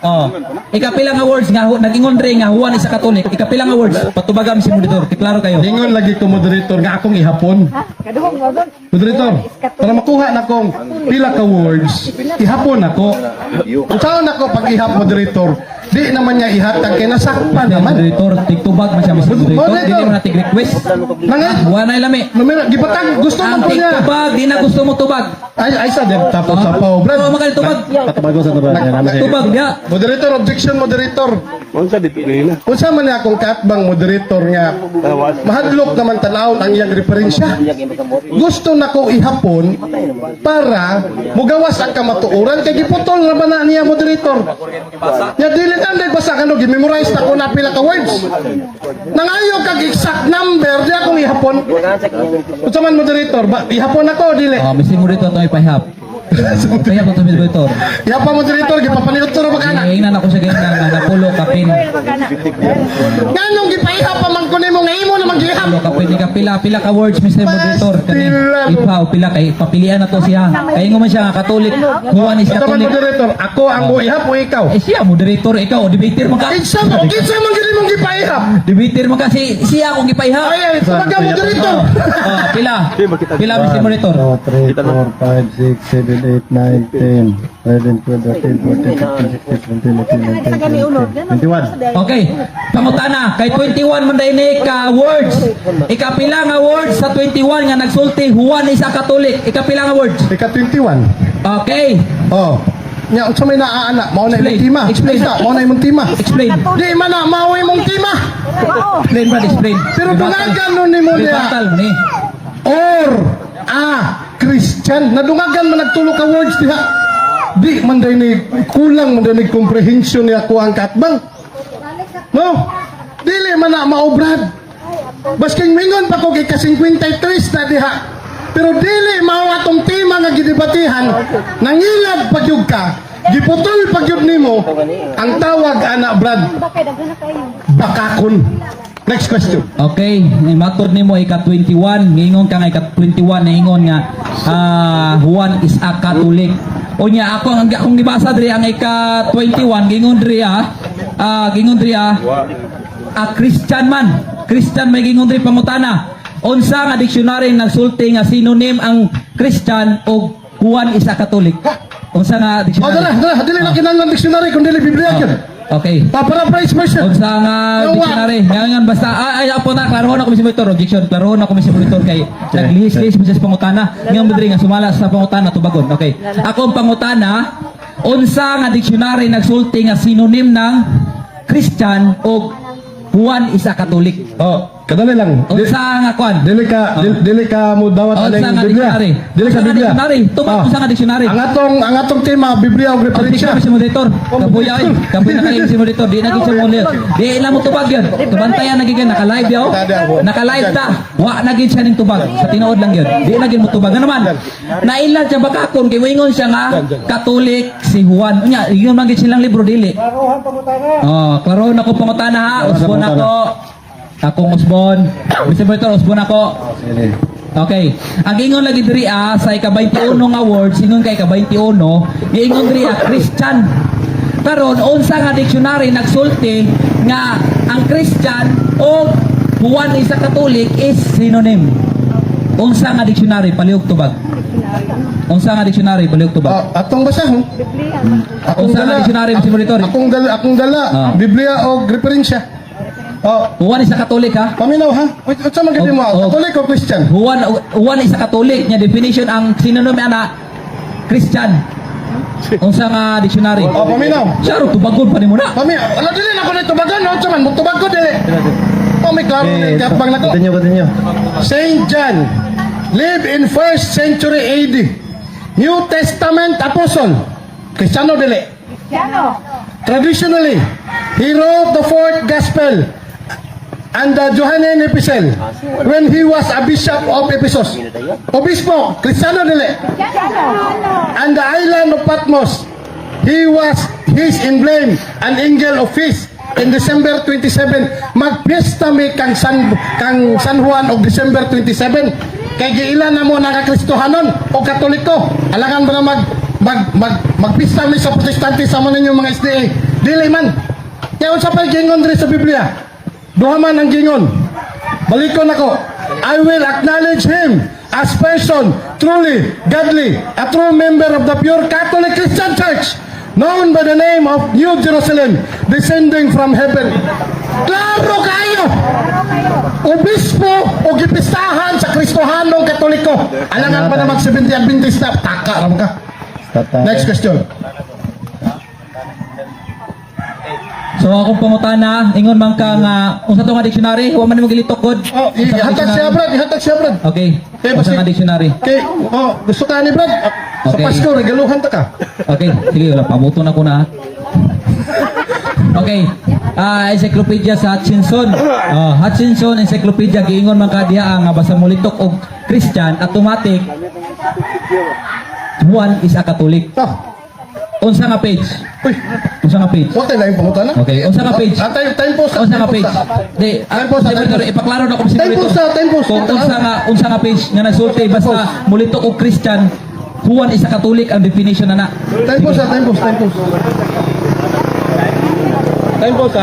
Oh. Ikapila nga words nga nag-ingon diri nga Juan is a Catholic. Ikapila nga words. Patubagam si monitor. Klaro kayo. Ingon lagi ko, moderator, nga akong ihapon. Kaduhong mo doon. Moderator, para makuha na kong pila ka words, ihapon ako. Unsaon ako pag ihap, moderator? Di naman niya ihatag kay nasakpan Mr. naman. Moderator, tigtubag man siya, Mr. Moderator. Moderator. Dili man natig request. Nangay, Wa na lami. numero, gipatag, gusto Ang man po niya. tigtubag, di na gusto mo tubag. Ay, ay sa, tapos sa pao, brad. Oo, makali tubag. Patabago sa tubag. Yan, naman siya. Tubag dia. Moderator, objection, moderator. Unsa dito nila? Unsa man niya akong katbang, moderator, nga mahadlok naman tan-awon ang iyang referensya. Gusto na ko ihapon para mugawas ang kamatuoran kay giputol na ba na niya, moderator. Ya dili na nday basa kano gimemorize na ko na pila ka words. Nangayo kag exact number di akong ihapon. Unsa man, moderator, ba, ihapon ako dili? Oh, Mr. Moderator, ito ipahap. Pahap ito, Mr. Moderator. Ihapon, moderator, gipapaniudto ra ba kana? Ingnan ako sa ganyan nga napulo kapin. Nganong gipaihap pa man ko nimo nga imo naman gihap? Napulo kapin ni kapila pila ka words, Mr. Moderator kani. Ipaw pila kay papilian na to siya. Kay ingon man siya nga Catholic. Juan is Unsa man, Catholic. moderator, ako ang mo ihap o ikaw? Eh siya moderator, ikaw debater man ka. Kinsa mo, kinsa man gid imong gipaihap? Debater man ka si siya akong gipahap. Ay, ay, tumaga, moderator. Oh, pila. Pila, Mr. Moderator. 2, 3, 4, 5, 6, 7, 8, 9, 10, 11, 12, 13, 14, 15, 16, 17, 18, 19, 20, 21. Okay, pangutana kay 21 man dahil ni ka words. Ikapila nga words sa 21 nga nagsulti Juan is a Catholic. Ikapila nga words. Ika 21. Okay, Oh. Nya unsa may naaana, mao na imong Explain. tima. Explain. Isa, mao na imong tima. Explain. Di man na mao imong tima. Explain, brad, explain. Pero dungagan nun nimo niya. Rebuttal ni. Or a Christian. Nadungagan man nagtulo ka words diha. Di man day ni kulang man day ni comprehension niya ko ang katbang. No? Dili man na mao, brad. Basking mingon pa ko kay ka 53 na diha. Pero dili mao atong tema nga gidebatihan, nangilad pa gyud ka, giputol pa gyud nimo ang tawag ana, brad, Bakay daghan na kayo. bakakon. Next question. Okay, matod nimo ika-21, ngingon ka nga ika-21 naingon nga Juan is a Catholic. Unya ako ang akong gibasa diri ang ika-21, gingon diri a Christian man. Christian may gingon diri. Pangutana. Unsa nga dictionary nagsulti nga synonym ang Christian o Juan is a Catholic? Unsa nga Oh, dictionary? dala, dala. Dili na kinahanglan dictionary kung dili Biblia gyud. Okay. Pa-paraphrase version. Unsa nga Yawa. dictionary? Nga nga basta ay apo na, klaro na ko si monitor objection, klaro na ko si monitor kay naglihis-lihis mo siya sa pangutana. Nga mo diri nga sumala sa pangutana tubagon. Okay. Ako ang pangutana, unsa nga dictionary nagsulti nga synonym ng Christian o Juan is a Catholic? Oh, kadali lang. Unsa nga kwan? Dili ka mo dawat Unsa aning nga Biblia. dictionary? Dili ka Unsa nga Biblia. dictionary? Tubag Ah. unsa nga dictionary? Ang atong tema, Biblia ug referensya. Objection si moderator. Kabuya oy. Kabuya na kayo si moderator. Di na gid siya mo. Di na mo tubag yun. Tubantayan na gid, naka-live yaw. Naka-live ta. Wa na gid siya ning tubag. Sa tinuod lang yun. Di na gid mo tubag. Nga naman. Nailan siya bakakon kay moingon siya nga Katolik si Juan. Unya, ingon man gid silang libro dili. Oh, klaro na ko pangutana ha. Usbon ako. Akong usbon. Mr. Moderator, usbon ako. Sige. Okay. Ang ingon lagi diri sa ika-21 nga words, ingon kay ika-21, giingon diri Christian. Karon unsa nga dictionary nagsulti nga ang Christian o Juan is a Catholic is synonym? Unsa nga dictionary, palihog tubag? Unsa nga dictionary, palihog tubag? Oh, atong basahon. Akong Unsa nga dictionary, Mr. Monitor? Akong dala, Biblia og referensya. Oh, Juan is a Catholic ha? Paminaw ha. Unsa man gid mo? Oh. Catholic o Christian? Juan is a Catholic nya definition ang synonym ana Christian. Unsa nga dictionary? Oh, paminaw. Siya ro tubagon pa nimo na. Paminaw. Wala, dili na ko nito tubagan, unsa man mo tubag ko dili. Oh, may klaro Okay, ni kapang nako. Continue, continue. Saint John lived in first century AD. New Testament apostle. Kristiyano dili? Cristiano. Traditionally, he wrote the fourth gospel and the Johannine epistle when he was a bishop of Ephesus. Obispo, Kristiyano dili? Cristiano. And the island of Patmos. He was his emblem, an angel of peace. In December 27, magpiesta mi kang San Juan og December 27. Kay giila na mo nga Kristohanon o Katoliko. Alangan ba na mag mag mag magpista mi sa Protestante sa mga ninyong mga SDA? Dili man. Kaya unsa pa'y gingon diri sa Biblia? Duha man ang gingon. Balikon ako. I will acknowledge him as person truly godly, a true member of the pure Catholic Christian Church, known by the name of New Jerusalem, descending from heaven. Klaro kayo! Obispo o gipistahan sa Kristohanong Katoliko. Alangan pa na mag 70 Adventista. Taka ra ka. Stop tayo. Next question. So akong pangutana, ingon man ka nga unsa to nga dictionary? Wa man nimo gilitok god. Oh, Unsa nga ihatag siya, dictionary? Brad. Ihatag siya, Brad. Okay. Eh, Unsa nga dictionary? Okay, oh, gusto ka ni Brad? Ah, sa Okay. Pasko, regaluhan ta ka. Okay, sige, wala pabuto na ko na. Ha. Okay. Encyclopedia sa Hutchinson. Oh, Hutchinson Encyclopedia giingon man ka diha nga basta mulitok og Christian automatic Juan is a Catholic. Oh, Unsa nga page? Uy, Unsa nga page? wa tayo laing pangutana. Okay, unsa nga page? Ah, time po sa. Unsa nga page? Di, Time po sa, time po. Ipaklaro na ko si Time po sa, time po. Kung unsa nga page nga nagsulti basta mulitok og Christian, Juan is a Catholic ang definition na na. Time po sa, time po, time po. Time po sa.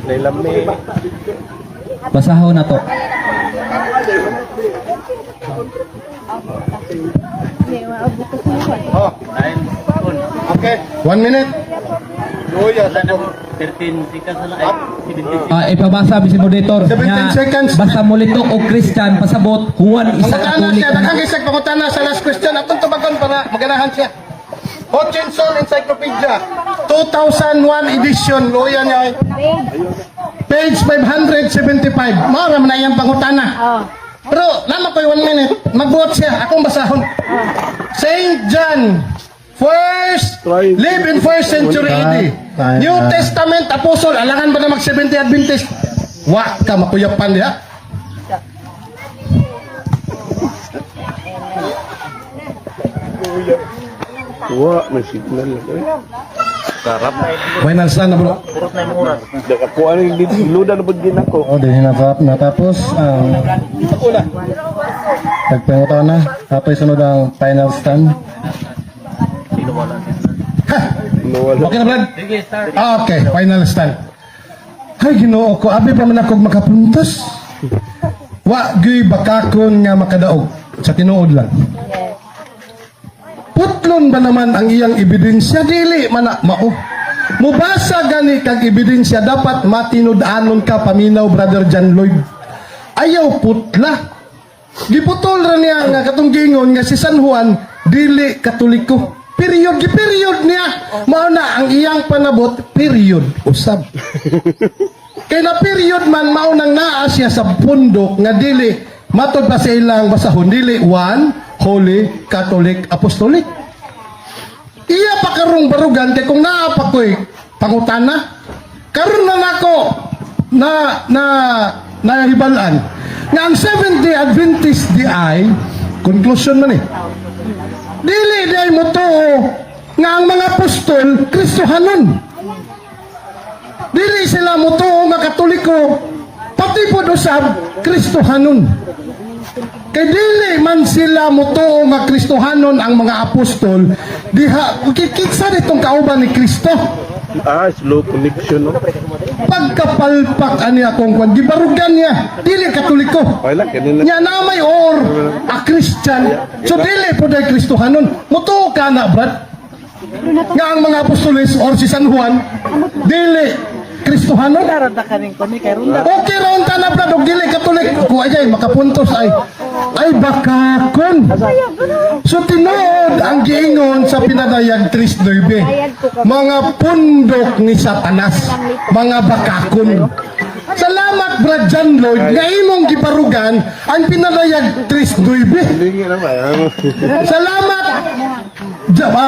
Nailami. Basahon na to. Oh. Okay, 1 minute. Luya, time po. 13 seconds na lang. Ay, 17. Ipabasa si moderator. 17 nga seconds. Basta mulitok og Christian pasabot Juan is a Pangutana Catholic. siya, daghang isang pangutana sa last question. Atong tubagon para maganahan siya. Hutchinson Encyclopedia, 2001 edition, luya niya. Eh. Page 575. Mara man na iyang pangutana. Oh. Pero, lama ko'y 1 minute. Magbuot siya. Akong basahon. Saint John, first, live in first century AD. New Testament apostle. Alangan ba na mag 70 Adventist? Wa ka makuyapan diha. Wa, may signal. Eh. Sarap. Final stand na, bro. Ako ano yung luda na pag ginako. O, di natapos ang pagpangutana. Ato'y sunod ang final stand. Okay na, Brad? Okay, final stand. Ay, Ginoo ko, abi pa man akong makapuntos. Wa gyuy bakakon nga makadaog sa tinuod lang. Putlon ba naman ang iyang ebidensya? Dili man na mao. Mubasa gani kag ebidensya, dapat matinud-anon ka paminaw, Brother John Lloyd. Ayaw putla. Giputol ra niya nga katong giingon nga si San Juan dili Katoliko. Period, gi period niya. Mao na ang iyang panabot, period usab. Kay na period man, mao nang naa siya sa pundok nga dili matod pa sa ilang basahon, dili one holy Catholic Apostolic. Iya pa karong barugan kay kung naa pa ko'y pangutana. Karon na nako na na nahibalan nga ang Seventh Day Adventist di ay conclusion man eh. Dili di ay motuo nga ang mga apostol Kristohanon. Dili sila motuo nga Katoliko, pati pod usab Kristohanon. Kay dili man sila motuo nga Kristohanon ang mga apostol, diha kinsa ditong kauban ni Kristo? Ah, slow connection, no? Pagkapalpak ani akong kwan, gibarugan niya, dili Katoliko. Okay lang, kanina. Nya na may or a Christian. So dili po dahil Kristohanon. Mutuo ka na, Brad, nga ang mga apostoles or si San Juan dili Kristohanon. Okay ra unta na, Brad, og dili Katolik. Ku ay makapuntos ay ay bakakon. So tinuod ang giingon sa Pinadayag 3.9. Mga pundok ni Satanas, mga bakakon. Salamat, Brad John Lloyd, nga imong gibarugan ang Pinadayag 3.9. Hindi naman. Salamat,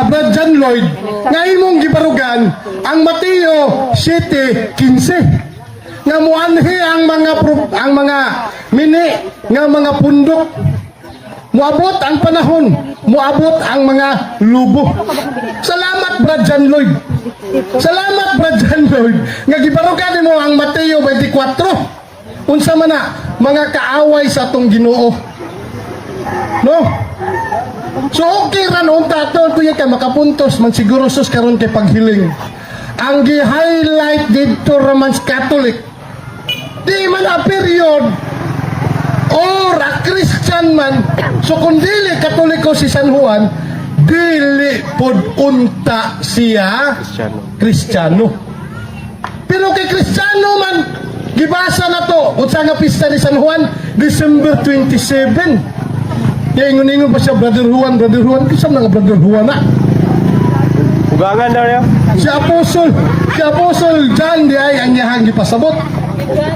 Brad John Lloyd, nga imong gibarugan ang Mateo 7:15 nga muanhi ang mga mini nga mga pundok. Muabot ang panahon, muabot ang mga lubo. Salamat, Brad John Lloyd. Salamat, Brad John Lloyd, nga gibarugan nimo ang Mateo 24. Unsa man na mga kaaway sa atong Ginoo. No? So okay ra noon tato kuya kay makapuntos man siguro sus karon kay paghiling. Ang gi-highlight dito Roman Catholic. Di man a period or a Christian man. So kung dili Katoliko si San Juan, dili pod unta siya Kristiyano. Kristiyano. Pero kay Kristiyano man, gibasa na to unsa nga pista ni San Juan? December 27. Kaya ingon-ingon pa siya, "Brother Juan, Brother Juan." Kinsa man nga Brother Juan na? Ugangan daw niya. Si Apostle John di ay ang iyahang gipasabot.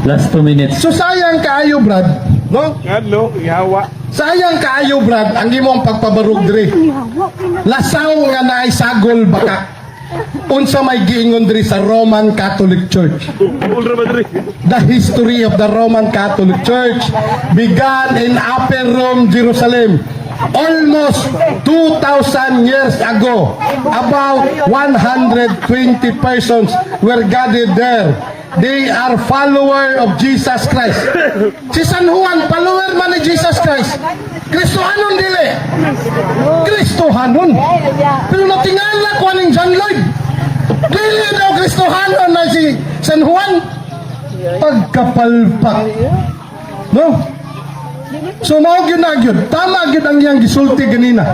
Last 2 minutes. So sayang kaayo, Brad, no? Ano? Ihawa. Sayang kaayo, Brad, ang imong pagpabarug diri. Lasaw nga naay sagol baka. Unsa may giingon diri sa Roman Catholic Church? Ultra Madrid. The history of the Roman Catholic Church began in Upper Rome, Jerusalem, almost 2,000 years ago. About 120 persons were gathered there. They are follower of Jesus Christ. Si San Juan, follower man ni Jesus Christ. Kristohanon dili? Kristohanon. Pero natingala ko aning John Lloyd. Dili daw Kristohanon na si San Juan. Pagkapalpak. No? So mao gyud na gyud. Tama gyud ang iyang gisulti ganina.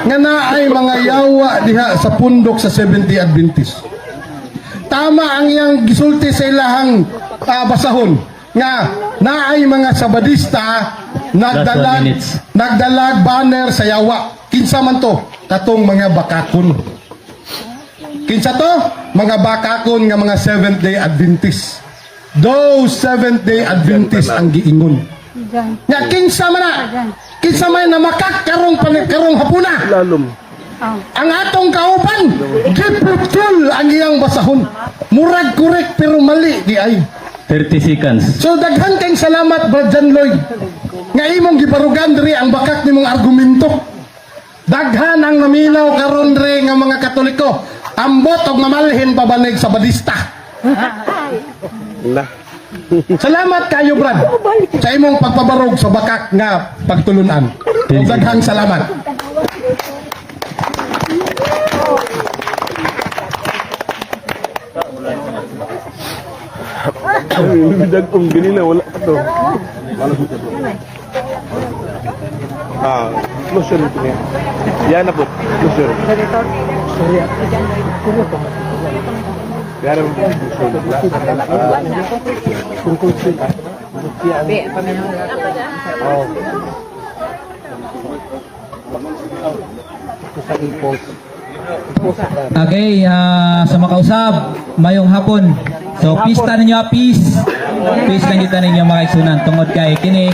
Nga naay mga yawa diha sa pundok sa Seventh-day Adventist. Tama ang iyang gisulti sa ilahang basahon nga naay mga Sabadista nagdalag minutes. Nagdalag banner sa yawa. Kinsa man to? Katong mga bakakon. Kinsa to? Mga bakakon nga mga Seventh Day Adventist. Those Seventh Day Adventist ang giingon. Nga kinsa man na? Kinsa man na makakarong karong hapuna? Lalom. Ang atong kauban, giputol ang iyang basahon. Murag correct pero mali di ay. 30 seconds. So daghan kayong salamat, Brad John Lloyd, nga imong gibarugan diri ang bakak nimong argumento. Daghan ang naminaw karon diri nga mga Katoliko. Ambot og mamalhin pabanig sa badista. Na. Salamat kayo, Brad, sa imong pagpabarog sa bakak nga pagtulunan. Ug daghang salamat. Dagong ganina wala pa to. Ah, closure nito niya. Yan na po, closure. Yan na po, closure. Okay, sa makausab, mayong hapon. So, pista ninyo, ah, peace. Peace lang kita ninyo mga kaigsunan. Tungod kay kini,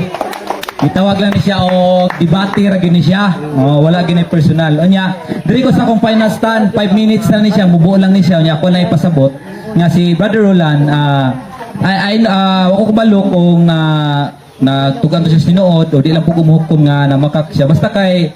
gitawag lang ni siya o debate ra gyud ni siya. Oh, wala gini personal. Unya, diri ko sa akong final stand, 5 minutes na ni siya, mubuo lang ni siya. Unya, ako na ipasabot nga si Brother Roland, ay ako kabalo kung nagtugan to siya sa tinuod o di lang po kumuhukom nga namakak siya. Basta kay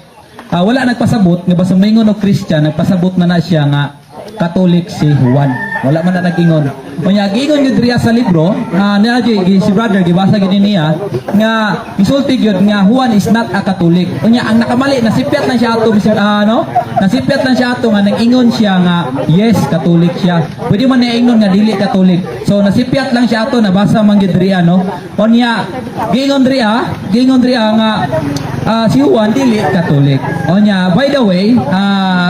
wala nagpasabot nga basta moingon og Christian, nagpasabot na na siya nga Catholic si Juan. Wala man na nag-ingon. Unya giingon gyud riya sa libro, niya si brother gibasa gyud ni niya nga gisulti gyud nga Juan is not a Catholic. Unya ang nakamali nasipyat lang siya ato bisag no? Nasipyat lang siya ato nga nag-ingon siya nga yes Catholic siya. Pwede man niya ingon nga dili Catholic. So nasipyat lang siya ato, nabasa man gyud riya, no. Unya giingon riya nga si Juan dili Catholic. Onya, by the way,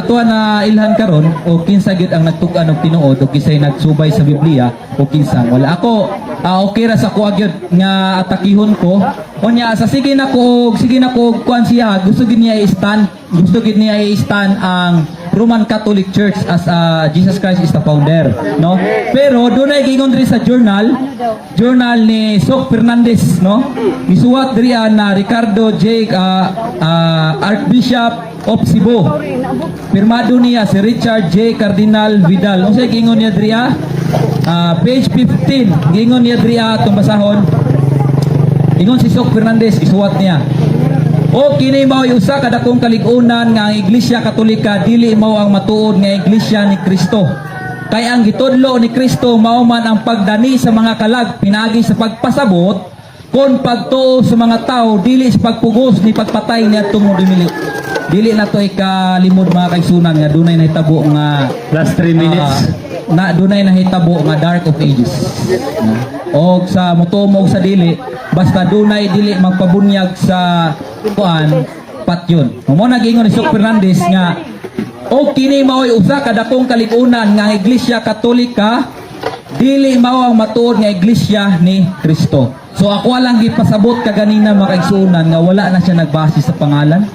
tuwa na ilhan karon o kinsa gyud ang nagtug-an og tinuod o kinsay nagsubay sa Biblia o kinsa wala. Ako okay ra sa kuha gyud nga atakihon ko. Onya sa sige na ko og kuan siya, gusto gid niya i-stand ang Roman Catholic Church as Jesus Christ is the founder, no? Pero dunay giingon diri sa journal, journal ni Sok Fernandez, no? Gisuwat diri na Ricardo J. Archbishop of Cebu. Pirmado niya si Richard J. Cardinal Vidal. Unsay giingon niya diri? Page 15. Giingon niya diri atong basahon. Ingon si Sok Fernandez, isuwat niya. O kini mao'y usa ka dakong kalig-unan nga ang Iglesia Katolika dili mao ang matuod nga Iglesia ni Kristo. Kay ang gitudlo ni Kristo mao man ang pagdani sa mga kalag pinaagi sa pagpasabot kon pagtuo sa mga tao dili sa pagpugos ni pagpatay niadtong modumili. Dili na to ikalimod, mga kaigsunan, nga dunay nahitabo nga Last 3 minutes. Na dunay nahitabo nga Dark of Ages. Na. Og sa mutuo mo og sa dili, basta dunay dili magpabunyag sa kuan patyon. Mo na giingon ni Sok Fernandez nga og kini mao'y usa ka dakong kalig-unan nga ang Iglesia Katolika dili mao ang matuod nga iglesia ni Kristo. So ako lang gipasabot kaganina, mga kaigsuonan, nga wala na siya nagbase sa pangalan.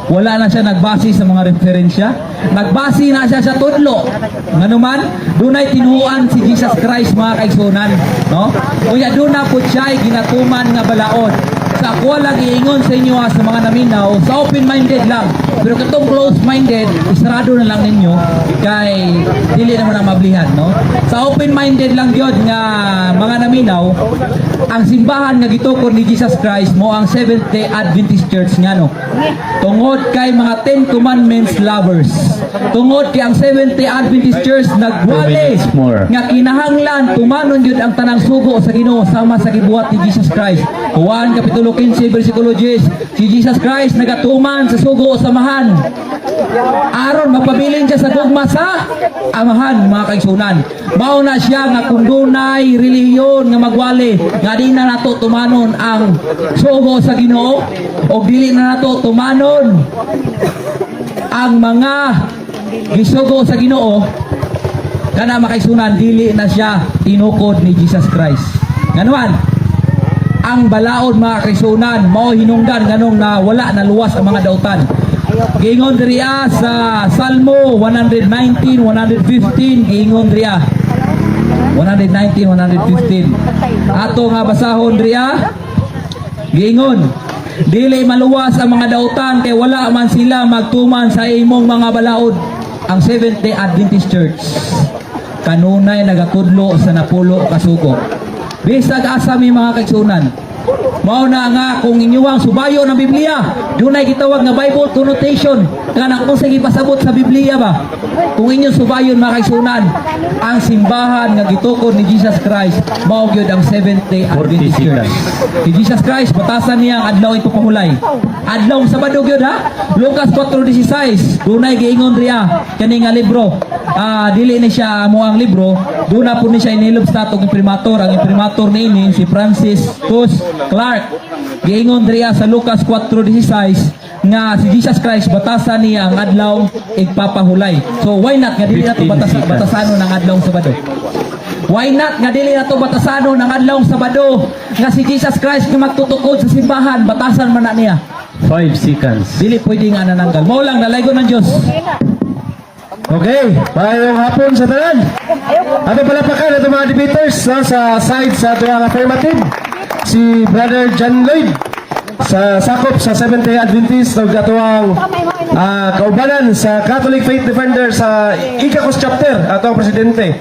Wala na siya nagbase sa mga referensya. Nagbase na siya sa tudlo. Nganuman, dunay tinuan si Jesus Christ, mga kaigsuonan, no? Unya duna po siya ginatuman nga balaod. Sa ako lang iingon sa inyo ha, sa mga naminaw, sa open-minded lang. Pero katong close-minded, isarado na lang ninyo kay dili naman ang mablihan, no? Sa open-minded lang yun nga mga naminaw, ang simbahan nga gitukod ni Jesus Christ mo ang Seventh-day Adventist Church nga, no? Tungod kay mga Ten Commandments lovers. Tungod kay ang Seventh-day Adventist Church nagwali 2 minutes more. nga kinahanglan tumanon gyud ang tanang sugo sa Ginoo sama sa gibuhat ni Jesus Christ. Juan kapitulo 15 bersikulo 10, si Jesus Christ nagatuman sa sugo sa Amahan aron mapabilin siya sa gugma sa Amahan, mga kaigsunan. Mao na siya nga kung dunay relihiyon nga magwali nga di na nato tumanon ang sugo sa Ginoo o dili na nato tumanon ang mga gisugo sa Ginoo, kana, mga kaigsunan, dili na siya tinukod ni Jesus Christ. Nganuman, ang balaod, mga kaigsunan, mao hinungdan nganong na wala na luwas ang mga dautan. Giingon diriya sa Salmo 119, 115, giingon diriya. 119, 115. Ato nga basahon diriya. Giingon, dili maluwas ang mga dautan kay wala man sila magtuman sa imong mga balaod. Ang Seventh Day Adventist Church kanunay nagatudlo sa 10 ka sugo. Bisag asa mi, mga kaigsunan. Mao na nga kung inyuang subayo ng Biblia, dunay gitawag nga Bible connotation kanang unsay gipasabot sa Biblia ba? Kung inyong subayon, mga kaigsuonan, ang simbahan nga gitukod ni Jesus Christ mao gyud ang Seventh Day Adventist Church. Si Jesus Christ, batasan niya ang adlaw ipapahulay. Adlaw Sabado gyud, ha. Lucas 4:16, dunay giingon riya kani nga libro. Ah, dili ni siya amo ang libro, duna po ni siya inilob sa atong imprimatur. Ang imprimatur niini si Francis Cus Clark. Giingon riya sa Lucas 4:16 nga si Jesus Christ, batasan niya ang adlaw igpapahulay. So why not nga dili nato 15 batasan seconds. batasanon ang adlaw Sabado? Why not nga dili nato batasanon ang adlaw Sabado nga si Jesus Christ nga magtutukod sa simbahan, batasan man na niya? 5 seconds. Dili pwede nga nananggal. Mao lang, dalaygon ng Dios. Okay, maayong hapon sa tanan. Ato palapakan ato mga debaters, no, sa side sa ato ang affirmative. Si Brother John Lloyd sa sakop sa Seventh Day Adventist ug ato ang kaubanan sa Catholic Faith Defender sa Icacos chapter, ato ang presidente.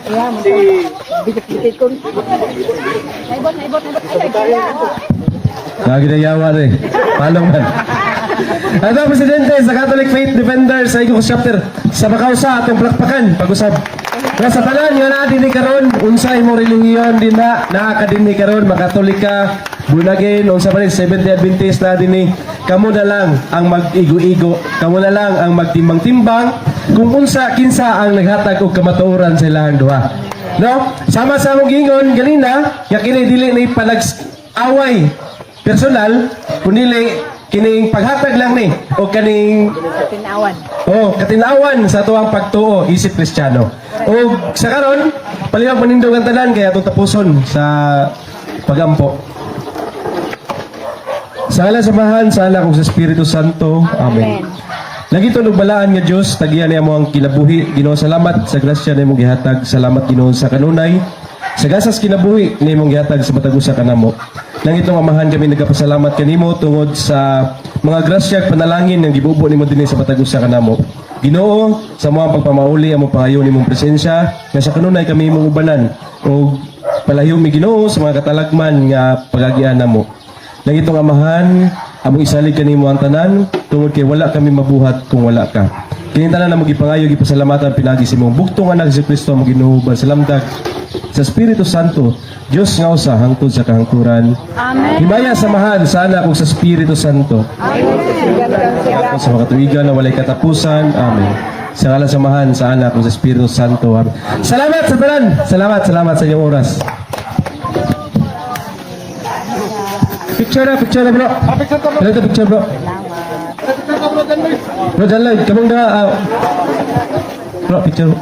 Naibot, naibot, naibot. Ay, ay, ay. Lagi na yawa rin. Palong man. Ato ang presidente sa Catholic Faith Defender sa Icacos chapter sa Makausa, atong plakpakan pag-usab. Nga sa tanan nga naa dinhi karon, unsa imong relihiyon din na naa ka dinhi karon, makatolika, born again, unsa pa rin, Seventh Day Adventist na dinhi, kamo na lang ang mag-igo-igo, kamo na lang ang magtimbang-timbang kung unsa kinsa ang naghatag og kamatuoran sa ilahang duha. No? Sama sa among giingon ganina, nga kini dili ni palags away personal, kundi kining paghatag lang ni o kaning Tinawan. Oh, katinawan sa tuwang pagtuo isip Kristiyano. O sa karon, palihog manindog ang tanan kay atong tapuson sa pagampo. Sa ngalan sa Amahan, sa Anak ug sa Espiritu Santo. Amen. Lagi og balaan nga Dios, tagian niya mo ang kinabuhi. Ginoo, salamat sa grasya na imong gihatag. Salamat, Ginoo, sa kanunay. Sa gasas kinabuhi na imong gihatag sa matag usa kanamo. Langitnong Amahan, kami nagapasalamat kanimo tungod sa mga grasya ug panalangin nga gibubo nimo dinhi sa matag usa kanamo. Ginoo, sa mga pagpamauli among pangayo nimong presensya nga sa kanunay kami imong ubanan ug palahiw mi, Ginoo, sa mga katalagman nga pagagian namo. Langitnong Amahan, among isalig kanimo ang tanan tungod kay wala kami mabuhat kung wala ka. Kini tanan among gipangayo, gipasalamatan pinagi sa imong bugtong anak si Kristo among Ginoo sa lamdag sa Espiritu Santo, Dios nga usa hangtod sa kahangturan. Amen. Himaya sa Amahan, sa Anak ug sa Espiritu Santo. Amen. Sa mga katuigan na walay katapusan. Amen. Sa ngalan sa Amahan, sa Anak ug sa Espiritu Santo. Amen. Salamat sa tanan. Salamat, salamat sa inyong oras. Picture na, bro. Picture ka, bro. Hello, picture, bro. Picture ka, bro, John Lloyd. Bro, John Lloyd, kamong na. Bro, picture.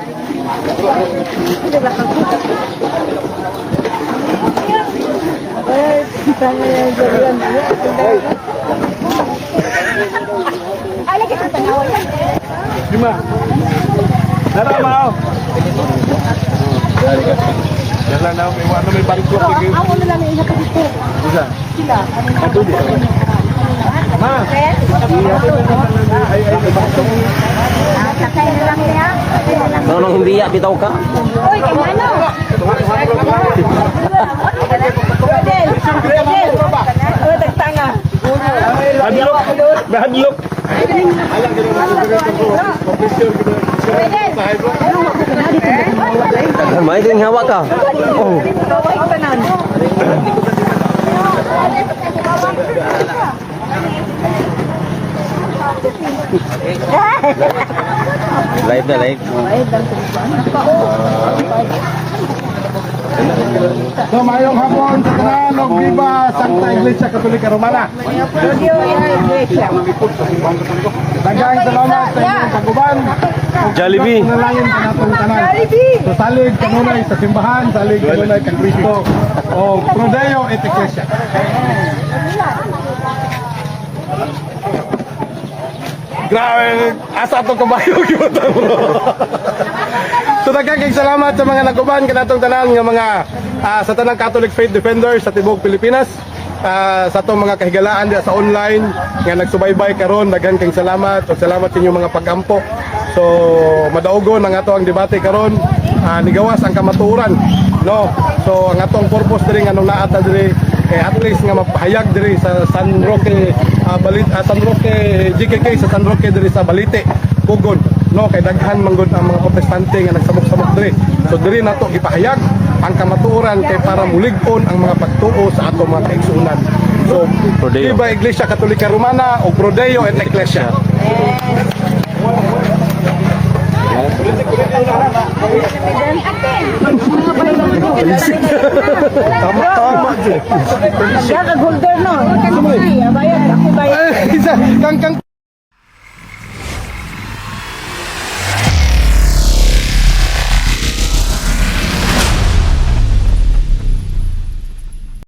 Ay, lagi kong tanawan. Lima. Nara, mao. Yan lang na, may ano, may bangko. Ang amo na lang yung dito. Isa. Sila. Ato di. Ma. Ay, ay, ay, bangko. Sakay na lang niya. Sakay na lang. Nung hindi bitaw ka. Uy, kay Nano. Rodel. Rodel. Oh, tagtanga. Hadlok. May hadlok. Rodel. May din hawa ka. Oh. Tanan. Live na live. So, maayong hapon sa tanan og viva Santa Iglesia Katolika Romana. Daghang salamat sa inyong pag-uban. Jollibee. Panalangin sa natong tanan. So, salig kanunay sa simbahan, salig kanunay kang Kristo. O Pro Deo et Ecclesia. Grabe, asa atong kabayo gyud bro. So daghang kay salamat sa mga nag-uban kanatong tanan nga mga sa tanang Catholic Faith Defenders sa tibuok Pilipinas. Sa atong mga kahigalaan diha sa online nga nagsubaybay karon, daghan kay salamat ug salamat sa inyong mga pagampo. So madaugon ang ato ang debate karon, nigawas ang kamatuoran, no? So ang atong purpose diri nga nung naa ta diri kay at least nga mapahayag diri sa San Roque Balit San Roque GKK sa San Roque diri sa Balite Pugon, no, kay daghan man gud ang mga Protestante nga nagsamok-samok diri. So diri nato gipahayag ang kamatuoran kay para mulig-on ang mga pagtuo sa ato mga kaigsuonan. So Prodeo. Viva Iglesia Katolika Romana o Pro Deo et Ecclesia. Tama tama. Kag holder no. Bayad ako bayad. Ay, isa kang kang.